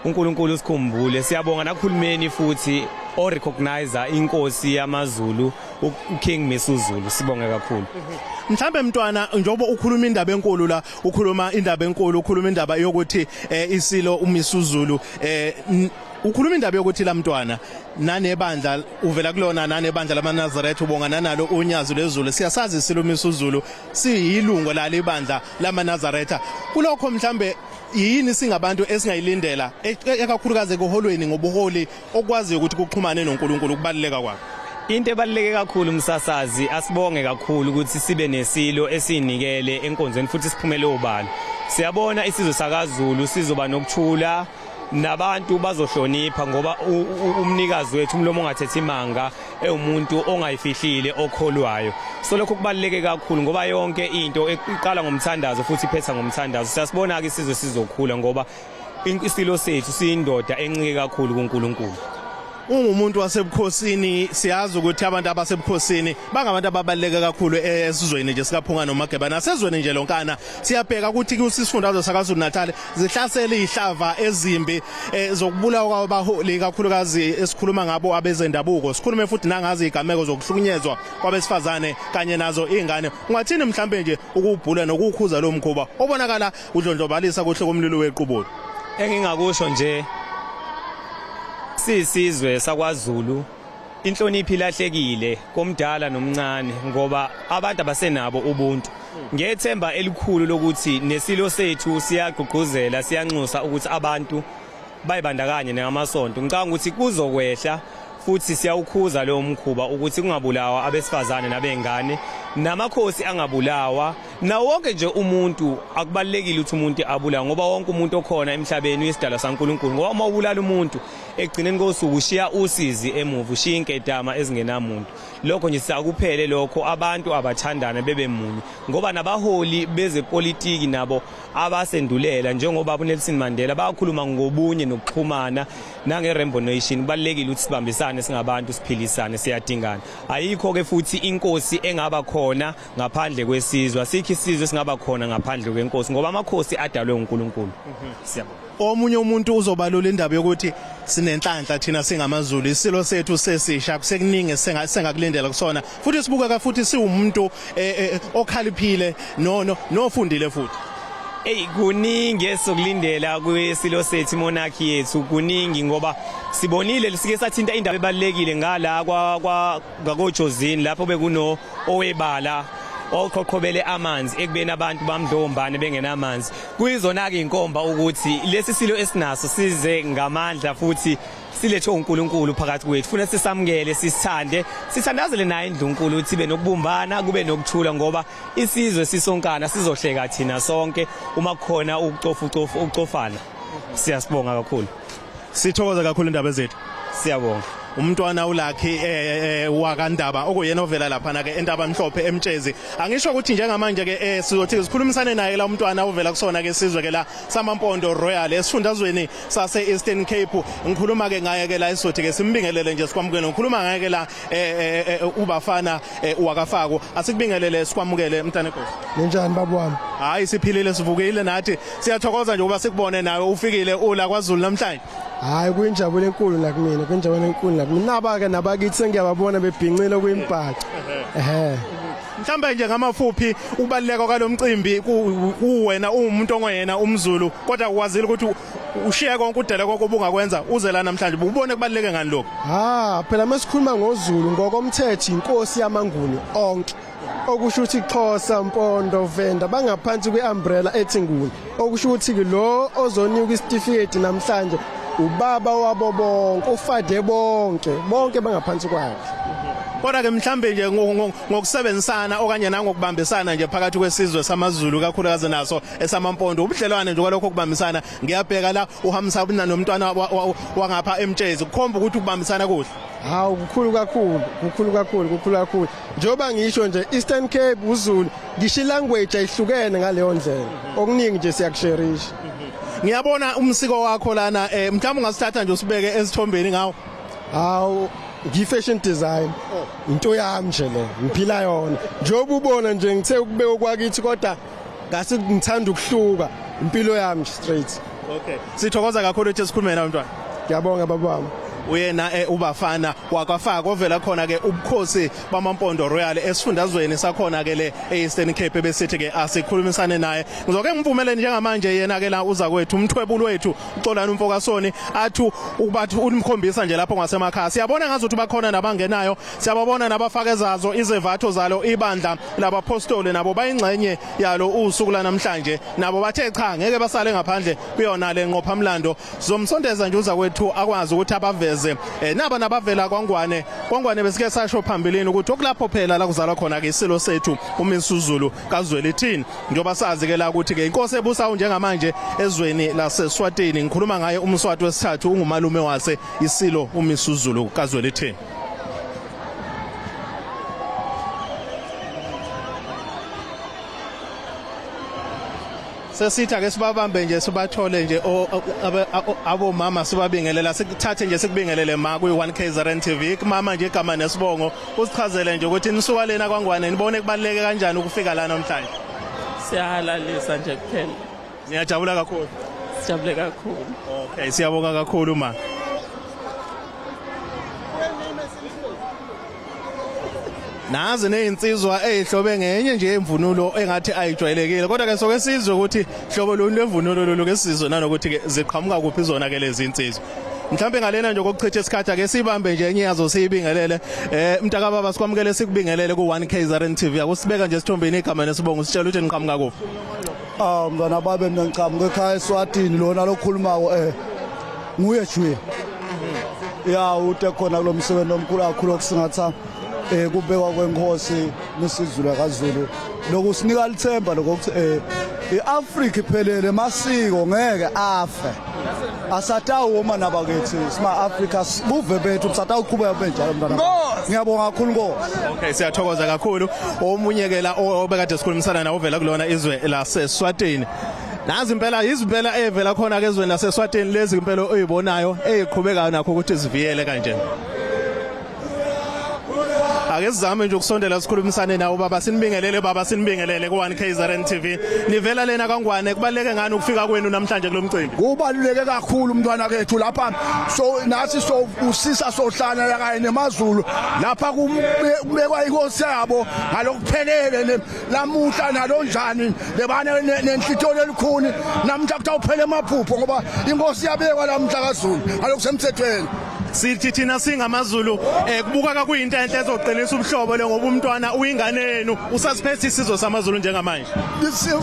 uNkulunkulu usikhumbule siyabonga nakuhulumeni futhi o recognize inkosi yamaZulu uKing Misuzulu sibonge kakhulu mhlambe mntwana njengoba ukhuluma indaba enkulu la ukhuluma indaba enkulu ukhuluma indaba yokuthi eh, isilo uMisuzulu eh, ukhuluma indaba yokuthi la mntwana nanebandla uvela kulona nanebandla lamaNazaretha ubonga nanalo unyazi lwezulu siyasazi isilo uMisuzulu siyilungo lalibandla lamaNazaretha kulokho mhlambe yini singabantu esingayilindela ekakhulukazi ekuholweni ngobuholi okwaziyo ukuthi kuxhumane noNkulunkulu ukubaluleka kwakho Into ebaluleke kakhulu umsasazi asibonge kakhulu ukuthi sibe nesilo esinikele enkonzweni futhi siphumele obala. Siyabona isizwe sakaZulu sizoba nokuthula nabantu bazohlonipha ngoba umnikazi wethu umlomo ongathethi imanga ewumuntu ongayifihlile okholwayo so lokho kubaluleke kakhulu ngoba yonke into iqala ngomthandazo futhi iphetha ngomthandazo siyasibona ke isizwe sizokhula ngoba isilo sethu siyindoda encike kakhulu kuNkulunkulu. Ungumuntu wasebukhosini, siyazi ukuthi abantu abasebukhosini bangabantu ababaluleke kakhulu esizweni nje sikaPhunga noMageba nasezweni nje lonkana. Siyabheka ukuthi kusisifundazwe saKwaZulu Natal zihlasele izihlava ezimbi eh, zokubulawa kwabaholi kakhulukazi esikhuluma ngabo abezendabuko. Sikhulume futhi nangazi izigameko zokuhlukunyezwa kwabesifazane kanye nazo izingane. Ungathini mhlambe nje ukubhula nokukhuza lo mkhuba obonakala udlondlobalisa kuhle komlilo wequbula? Engingakusho nje sisizwe sakwaZulu inhlonipho ilahlekile komdala nomncane ngoba abantu abasenabo ubuntu. Ngethemba elikhulu lokuthi nesilo sethu siyagqugquzela siyanxusa ukuthi abantu bayibandakanye namasonto. Ngicabanga ukuthi kuzokwehla futhi siyawukhuza lowo mkhuba ukuthi kungabulawa abesifazane nabengane namakhosi angabulawa nawo wonke nje umuntu. Akubalulekile ukuthi umuntu abulawe ngoba wonke umuntu okhona emhlabeni uyisidalwa saNkulunkulu, ngoba uma ubulala umuntu ekugcineni kosuku ushiya usizi emuva, ushiya inkedama ezingenamuntu. Lokho nje siyakuphele lokho, abantu abathandane bebe munye, ngoba nabaholi bezepolitiki nabo abasendulela njengoba uNelson Mandela bakhuluma ngobunye nokuxhumana nange-Rainbow Nation. Kubalulekile ukuthi sibambisane singabantu, siphilisane, siyadingana. Ayikho-ke futhi inkosi engaba khona ngaphandle kwesizwe, asikho isizwe esingaba khona ngaphandle kwenkosi, ngoba amakhosi adalwe uNkulunkulu. Siyabonga. Omunye umuntu uzobalula indaba yokuthi sinenhlanhla thina singamaZulu, isilo sethu sesisha, kusekuningi sengakulindela kusona, futhi sibukeka futhi siwumuntu eh, eh, okhaliphile no no nofundile futhi. Ey, kuningi esokulindela kwesilo sethu, monarchy yethu, kuningi ngoba sibonile sike sathinta indaba ebalekile ngala kwa kwa ngakojozini lapho bekuno owebala oqhoqhobele amanzi ekubeni abantu bamdlombane bengenamanzi. Kuyizona-ke inkomba ukuthi lesi silo esinaso size ngamandla futhi silethwe uNkulunkulu phakathi kwethu. Funa sisamukele, sisithande, sithandazele naye indlunkulu ukuthi ibe nokubumbana, kube nokuthula, ngoba isizwe sisonkana sizohleka thina sonke uma kukhona ukucofa ucofa ukucofana. Siyasibonga kakhulu. Sithokoza kakhulu indaba zethu. Siyabonga. Umntwana uLucky wakaNdaba okuyena ovela lapha ke entaba mhlophe eMtshezi. Angisho ukuthi njengamanje ke sizothi sikhulumisane naye la umntwana ovela kusona ke sizwe ke la samaMpondo Royal esifundazweni sase Eastern Cape. Ngikhuluma ke ngaye ke la, esizothi ke simbingelele nje sikwamukele. Ngikhuluma ngaye ke la ubafana wakafako. Asikubingelele, sikwamukele mntana enkosi. Ninjani baba wami? Hayi, siphilile, sivukile nathi. Siyathokoza nje ukuba sikubone nawe ufikile ula kwaZulu namhlanje. Hayi, kuyinjabulo enkulu nakumina, kuyinjabulo enkulu nakumina. Naba ke nabakithi sengiyababona bebhincile kuyimbhaco. Ehhe. Mhlawumbe nje ngamafuphi ubaluleka kwalomcimbi kuwena uwumuntu ongoyena umZulu, kodwa ukwazile ukuthi ushiye konke, udele konke obungakwenza, uze la namhlanje. Ubone kubaluleke ngani lokho? Ha, phela masikhuluma ngoZulu ngokomthetho inkosi yamaNguni onke. Okusho ukuthi Xhosa, Mpondo, Venda bangaphansi kweumbrella ethi Nguni. Okusho ukuthi lo ozonikwa isitifiketi namhlanje ubaba wabo bonke, ufade bonke, bonke bangaphansi kwakhe. Kodwa ke mhlambe nje ngokusebenzisana okanye nangokubambisana nje phakathi kwesizwe samaZulu kakhulukazi naso esamampondo, ubudlelwane nje kwalokho kubambisana, ngiyabheka la uhambisa nomntwana wangapha eMtshezi, kukhomba ukuthi ukubambisana kuhle. Hawu, kukhulu kakhulu, kukhulu kakhulu, kukhulu kakhulu. Njengoba ngisho nje Eastern Cape uZulu, ngisho ilanguage ayihlukene ngaleyo ndlela. Okuningi nje siyakusherisha. Ngiyabona umsiko wakho lana, mhlawumbe ungasithatha nje usibeke esithombeni ngawo. Hawu, ngi-fashion design, into yami nje le, ngiphila yona. Njengoba ubona nje ngithe ukubeka kwakithi, kodwa ngase ngithanda ukuhluka, impilo yami nje straight. Okay, sithokoza kakhulu ukuthi sikhulume nawe mntwana. Ngiyabonga baba wami. Uyena ubafana wakafaka ovela khona ke ubukhosi bamaMpondo Royal esifundazweni sakhona ke le eEastern Cape, besithi ke asikhulumisane naye. Ngizoke ngimvumele njengamanje yena ke la uza kwethu umthwebulu wethu uXolani umfokasoni athi ukubathi ulimkhombisa nje lapho ngasemakhaya. Siyabona ngazuthi bakhona nabangenayo, siyababona nabafake zazo izevatho zalo ibandla labapostoli, nabo bayingxenye yalo usuku lanamhlanje, nabo bathe cha, ngeke basale ngaphandle kuyona le nqophamlando. Sizomsondeza nje uza kwethu akwazi ukuthi abaveze naba nabavela kwaNgwane. KwaNgwane besike sasho phambilini ukuthi okulapho phela la kuzalwa khona ke isilo sethu uMisuzulu kaZwelithini, njengoba sazi ke la ukuthi ke inkosi ebusa njengamanje ezweni laseSwatini, ngikhuluma ngaye uMswati wesithathu, ungumalume wase isilo uMisuzulu kaZwelithini. Sesithi ake sibabambe nje sibathole nje abomama sibabingelela, sikuthathe nje sikubingelele ma kwi 1KZN TV. Kumama nje igama nesibongo, usichazele nje ukuthi nisuka lena kwaNgwane, nibone kubaluleke kanjani ukufika la namhlanje. Siyahalalisa nje kuphela. Niyajabula kakhulu. Sijabule kakhulu. Okay, siyabonga kakhulu ma. Nazi nezinsizwa ezihlobe ngenye nje imvunulo engathi ayijwayelekile, kodwa ke soke sizwe ukuthi hlobo lolu lwemvunulo lolu ke sizwe nanokuthi ke ziqhamuka kuphi zona ke lezi insizwa. Mhlambe ngalena nje kokuchitha isikhathi ake sibambe nje enye yazo siyibingelele. Mntaka baba, sikwamukele sikubingelele ku 1KZN TV. Akusibeka nje sithombeni igama nesibongo, sitshela ukuthi niqhamuka kuphi. Ah, mntwana babe, mina ngiqhamuka ekhaya eSwatini. Lona lokhulumako nguye Jwe. Ya, ute khona kulo msebenzi omkhulu kakhulu okusingatha kubekwa kwenkosi Misuzulu kaZulu. Lokusinika lithemba lokuthi iAfrika iphelele, masiko ngeke afe. Asatawuma nabakithi sima Africa, buve bethu busatawuqhubeka benjalo, mntwana. Ngiyabonga kakhulu, Nkosi. Okay, siyathokoza kakhulu. Omunye ke la obekade sikhulumisana nawe uvela kulona izwe laseSwatini. Nazi impela izimpela evela khona ke ezweni laseSwatini lezi impela oyibonayo eziqhubekayo nakho ukuthi ziviyele kanje. Ake sizame nje ukusondela sikhulumisane nawo baba. Sinibingelele baba, sinibingelele ku 1KZN TV. Nivela lena kaNgwane, kubaleke ngani ukufika kwenu namhlanje kulomcimbi? Kubaluleke kakhulu, umntwana kethu. Lapha so nathi so usisa sohlala la kanye nemaZulu lapha kubekwa inkosi yabo ngalokuphelele lamuhla nalonjani lebane nenhlitho lelikhuni namhla kutawuphela emaphupho ngoba inkosi yabekwa lamhla kaZulu ngalokusemthethweni. Sithi thina singamaZulu kubuka kuyinto enhle ezoqinisa ubuhlobo le, ngoba umntwana uyingane yenu, usasiphethe isizwe samaZulu njengamanje.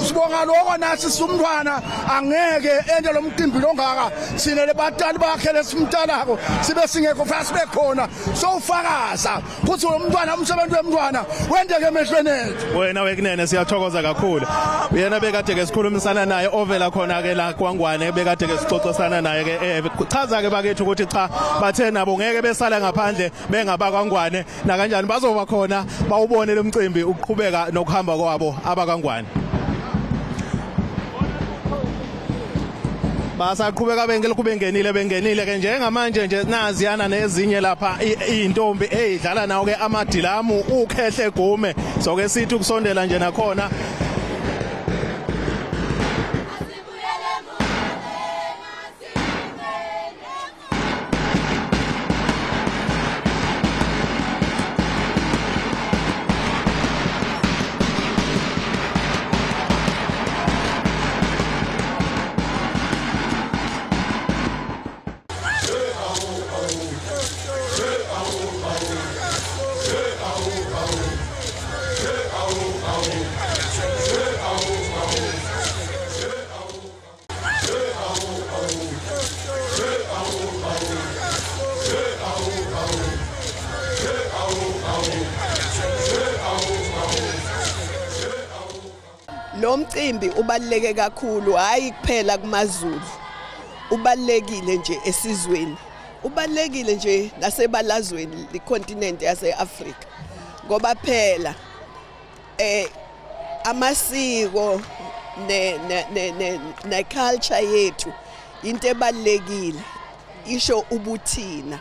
Sibonga lokho nathi. Sumntwana angeke ente lo mcimbi longaka sine lebatali bakhe lesimtalako sibe singekho, fanele sibe khona sowufakaza futhi lo mntwana, umsebenzi wemntwana wendeke emehlweni ethu. Wena wekunene, siyathokoza kakhulu. Yena bekade ke sikhulumisana naye ovela khona ke la kwaNgwane, bekade ke sixoxisana naye ke chaza ke bakethu ukuthi cha, bathe nabo ngeke besala ngaphandle bengabakwaNgwane, nakanjani bazoba khona bawubone lo mcimbi uqhubeka nokuhamba kwabo abakwaNgwane. Basaqhubeka bengelokhu bengenile ke njengamanje nje, naziyana nezinye lapha iy'ntombi ey'dlala nawo ke amadilamu ukhehle gume. Soke sithi ukusondela nje nakhona. Lo mcimbi ubaluleke kakhulu, hayi kuphela kumaZulu. Ubalulekile nje esizweni. Ubalulekile nje nasebalazweni lecontinent yase-Afrika. Ngoba phela amasiko ne ne ne ne, ne culture yethu into ebalulekile, isho ubuthina.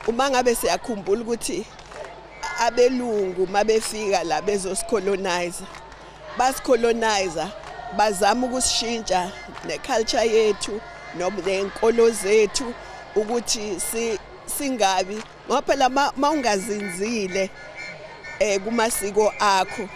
Uma ngabe siyakhumbula ukuthi abelungu mabefika la bezosicolonize, basicolonize bazama ukusishintsha neculture yethu noma nenkolo zethu ukuthi si singabi, ngoba phela mawungazinzile kumasiko akho,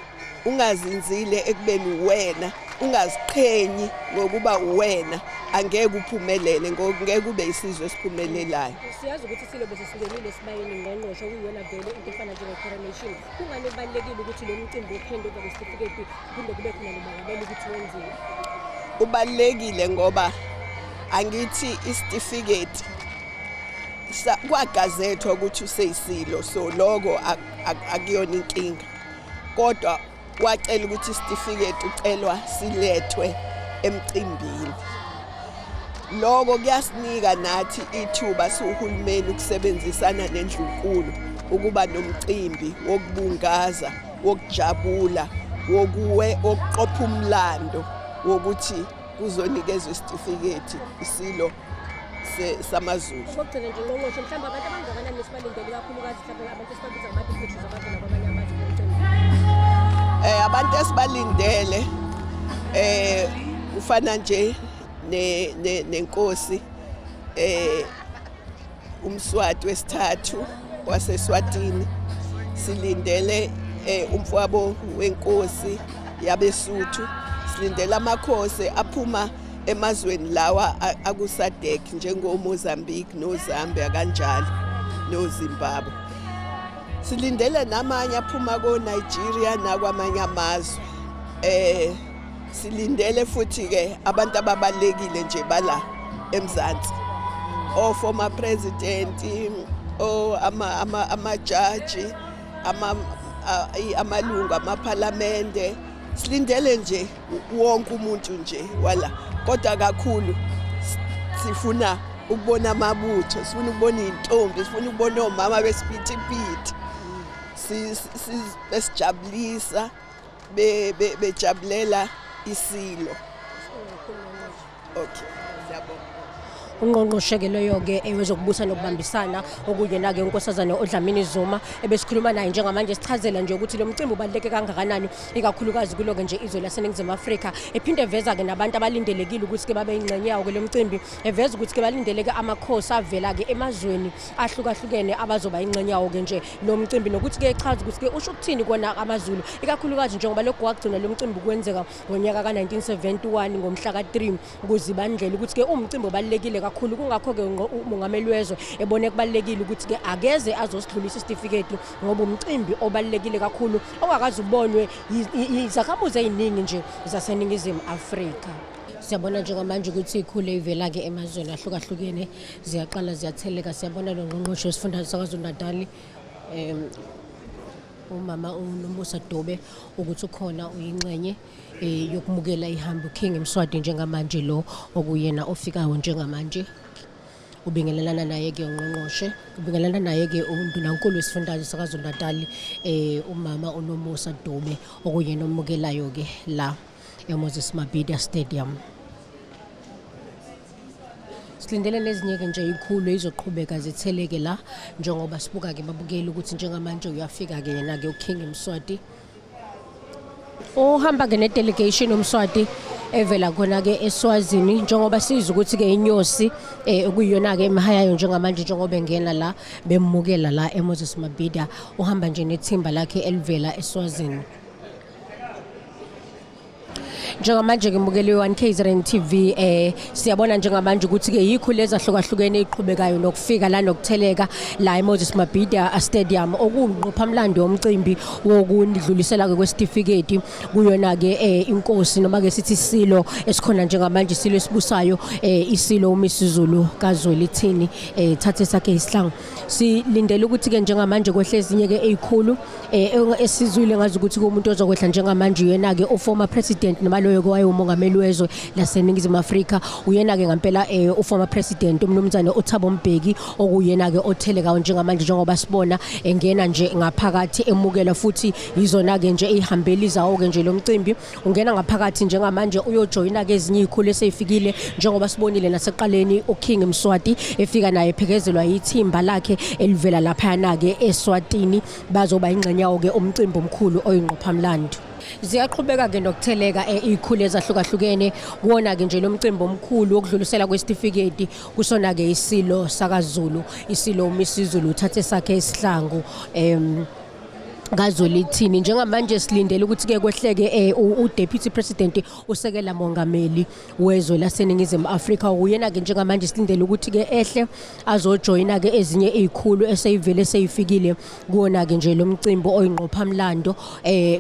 ungazinzile ekubeni wena, ungaziqhenyi ngokuba uwena, angeke uphumelele, ngeke kube isizwe esiphumelelayo. Siyazi ukuthi isilo bese singenile esibayeni, ngqongqoshe, okuyiyona vele into efana njenge-coronation. Kungani kubalulekile ukuthi lo mcimbi wokuhandover kwesitifiketi kuphinde kube khona nomongameli ukuthi wenziwe? Ubalulekile ngoba angithi isitifiketi kwagazethwa ukuthi useyisilo, so lokho akuyona inkinga, kodwa wacela ukuthi isitifiketi ucelwa silethwe emcimbini. Lokho kuyasinika nathi ithuba siwuhulumeni ukusebenzisana nendlunkulu ukuba nomcimbi wokubungaza, wokujabula, wokuqopha umlando. wokuthi kuzonikezwa isitifiketi isilo samaZulu. Okugcina nje ngqongqoshe, mhlawumbe abantu abangakanani esibalindele kakhulukazi mhlawumbe abantu esibabiza ngama-dignitaries abavela kwamanye amazwe kulomcimbi? Abantu esibalindele kufana nje nenkosi uMswati wesithathu waseSwatini. Silindele umfowabo wenkosi yabeSuthu, silindele amakhosi aphuma emazweni lawa akuSADC njengoMozambique noZambia kanjalo noZimbabwe. Silindele namanye aphuma ko-Nigeria nakwamanye amazwe. Silindele futhi ke abantu ababalekile nje bala eMzansi, o former president, o ama ama amajaji, amalungu amaphalamende. Silindele nje wonke umuntu nje wala, kodwa kakhulu sifuna ukubona amabutho, sifuna ukubona iy'ntombi, sifuna ukubona omama besiphithiphithi besijabulisa, bejabulela isilo. Okay, siyabonga. Ungqongqoshe-ke loyo-ke wezokubusa nokubambisana, okuyena-ke uNkosazana uDlamini Zuma, ebesikhuluma naye njengamanje, sichazela nje ukuthi lo mcimbi ubaluleke kangakanani, ikakhulukazi kulo-ke nje izwe laseNingizimu Afrika. Ephinde eveza-ke nabantu abalindelekile ukuthi-ke babe yingxenye yawo-ke lo mcimbi, eveza ukuthi-ke balindeleke amakhosi avela-ke emazweni ahlukahlukene abazoba ingxenye yawo-ke nje lo mcimbi, nokuthi-ke echaza ukuthi-ke usho ukuthini kona amaZulu, ikakhulukazi njengoba lokhu kwagcina lo mcimbi kwenzeka ngonyaka ka-1971 ngomhla ka-3 kuZibandlela, ukuthi-ke umcimbi obalulekile kakhulu. Kungakho-ke umongameli wezwe ebone kubalulekile ukuthi-ke akeze azosidlulisa isitifiketi, ngoba umcimbi obalulekile kakhulu ongakaze ubonwe izakhamuzi ey'ningi nje zaseNingizimu Afrika. Siyabona njengamanje ukuthi ikhule ivela-ke emazweni ahlukahlukene ziyaqala ziyatheleka. Siyabona lo ngqongqoshe wesifundazwe saKwaZulu-Natali, umama uNomusa Dube, ukuthi ukhona uyingxenye yokumukela ihambo King Mswati njengamanje, lo okuyena ofikayo njengamanje. Ubingelelana naye-ke ungqongqoshe, ubingelelana naye-ke undunankulu wesifundazwe saKwaZulu-Natali, umama uNomusa Dube, okuyena omukelayo-ke la eMoses Mabhida Stadium. Silindele nezinye-ke nje ikhulu izoqhubeka zitheleke la, njengoba sibuka-ke babukeli ukuthi njengamanje uyafika-ke yena-ke uKing Mswati, uhamba-ke ne-delegation uMswati evela khona-ke eSwazini, njengoba sizwa ukuthi-ke inyosi okuyiyona-ke emahayayo njengamanje, njengoba engena la bemukela la eMoses Mabhida, uhamba nje nethimba lakhe elivela eSwazini. Njengamanje-ke mbukeli we-1 KZN TV, siyabona njengamanje ukuthi-ke yikho lezi ahlukahlukene iqhubekayo nokufika la nokutheleka la eMoses Mabhida Stadium, okuwumqophamlando womcimbi wokudlulisela-ke kwesitifiketi kuyona-ke inkosi, noma-ke sithi isilo esikhona njengamanje, isilo esibusayo, isilo uMisuzulu kaZwelithini thathe sakhe isihlangu. Silindele ukuthi-ke njengamanje kwehle ezinye-ke ey'khulu esizwile ngazi ukuthi umuntu ozokwehla njengamanje uyena-ke u-former president, noma loyo owayewumongameli wezwe laseNingizimu Afrika, uyena-ke ngampela u-former president umnumzane uThabo Mbeki, okuyena-ke othelekayo njengamanje, njengoba sibona engena nje ngaphakathi emukela futhi yizona-ke nje ihambeli zawo-ke nje lo mcimbi. Ungena ngaphakathi njengamanje uyojoyina-ke ezinye iy'khulu esey'fikile, njengoba sibonile nasekuqaleni uKing Mswati efika naye ephekezelwa yithimba lakhe elivela laphayana-ke eSwatini, bazoba ingxenye yawo-ke umcimbi omkhulu oyingqophamlando. Ziyaqhubeka-ke nokutheleka iy'khulu ezahlukahlukene kuwona-ke nje lo mcimbi omkhulu wokudlulisela kwesitifiketi kusona-ke isilo sakaZulu, isilo uMisuzulu uthathe sakhe isihlangu kaZwelithini. Njengamanje silindele ukuthi-ke kwehleke u-deputy president, usekela mongameli wezwe laseNingizimu Afrika. Uyena-ke njengamanje silindele ukuthi-ke ehle azojoyina-ke ezinye iy'khulu eseyivele seyifikile kuwona-ke nje lo mcimbi oyingqophamlando.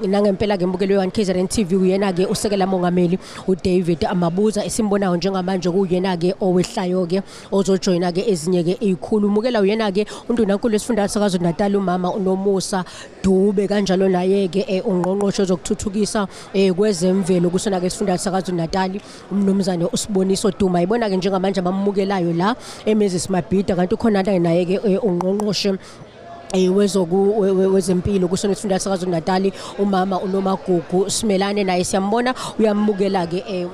Nangempela-ke mbukeli we-1 KZN TV, uyena-ke usekela mongameli uDavid Mabuza esimbonayo njengamanje, kuyena-ke owehlayo-ke ozojoyina-ke ezinye-ke iy'khulu. Umukela uyena-ke undunankulu wesifundazwe saKwaZulu-Natal, umama uNomusa Dube, kanjalo naye-ke ungqongqoshe wezokuthuthukisa kwezemvelo kusona-ke isifundazwe saKwaZulu-Natal, umnumzane uSiboniso Duma. Ibona-ke njengamanje abamukelayo la eMoses Mabhida, kanti ukhona naye-ke ungqongqoshe Wezoku wezempilo kusona isifunda saKwaZulu Natal, umama uNomagugu Simelane, naye siyambona uyamukela ke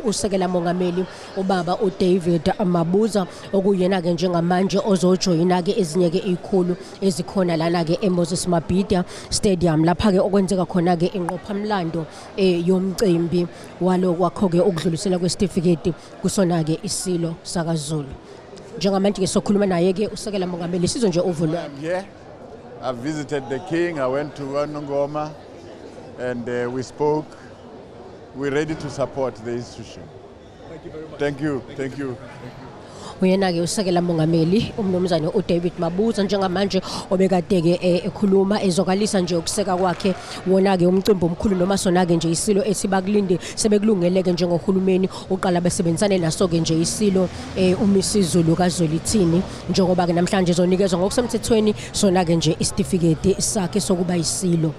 usekela mongameli ubaba uDavid Mabuza, okuyena ke njengamanje ozojoyina ke ezinye ke ikhulu ezikhona lana ke eMoses Mabhida Stadium, lapha ke okwenzeka khona ke inqophamlando yomcimbi walo kwakho ke ukudlulisela kwesitifiketi kusona ke isilo sakaZulu. Njengamanje ke sokhuluma naye ke usekela mongameli, sizwe nje uvo lwakhe. Here, I visited the king. I went to KwaNongoma and we spoke. We're ready to support the institution. Thank you very much. Thank you. Thank you. Uyena-ke usekela mongameli umnumzane uDavid Mabuza njengamanje obekade-ke ekhuluma ezwakalisa nje ukuseka kwakhe wona-ke umcimbi omkhulu, noma sona-ke nje isilo ethi bakulinde sebekulungeleke njengohulumeni uqala besebenzisane naso-ke nje isilo uMisizulu kaZwelithini, njengoba-ke namhlanje ezonikezwa ngokusemthethweni sona-ke nje isitifiketi sakhe sokuba isilo.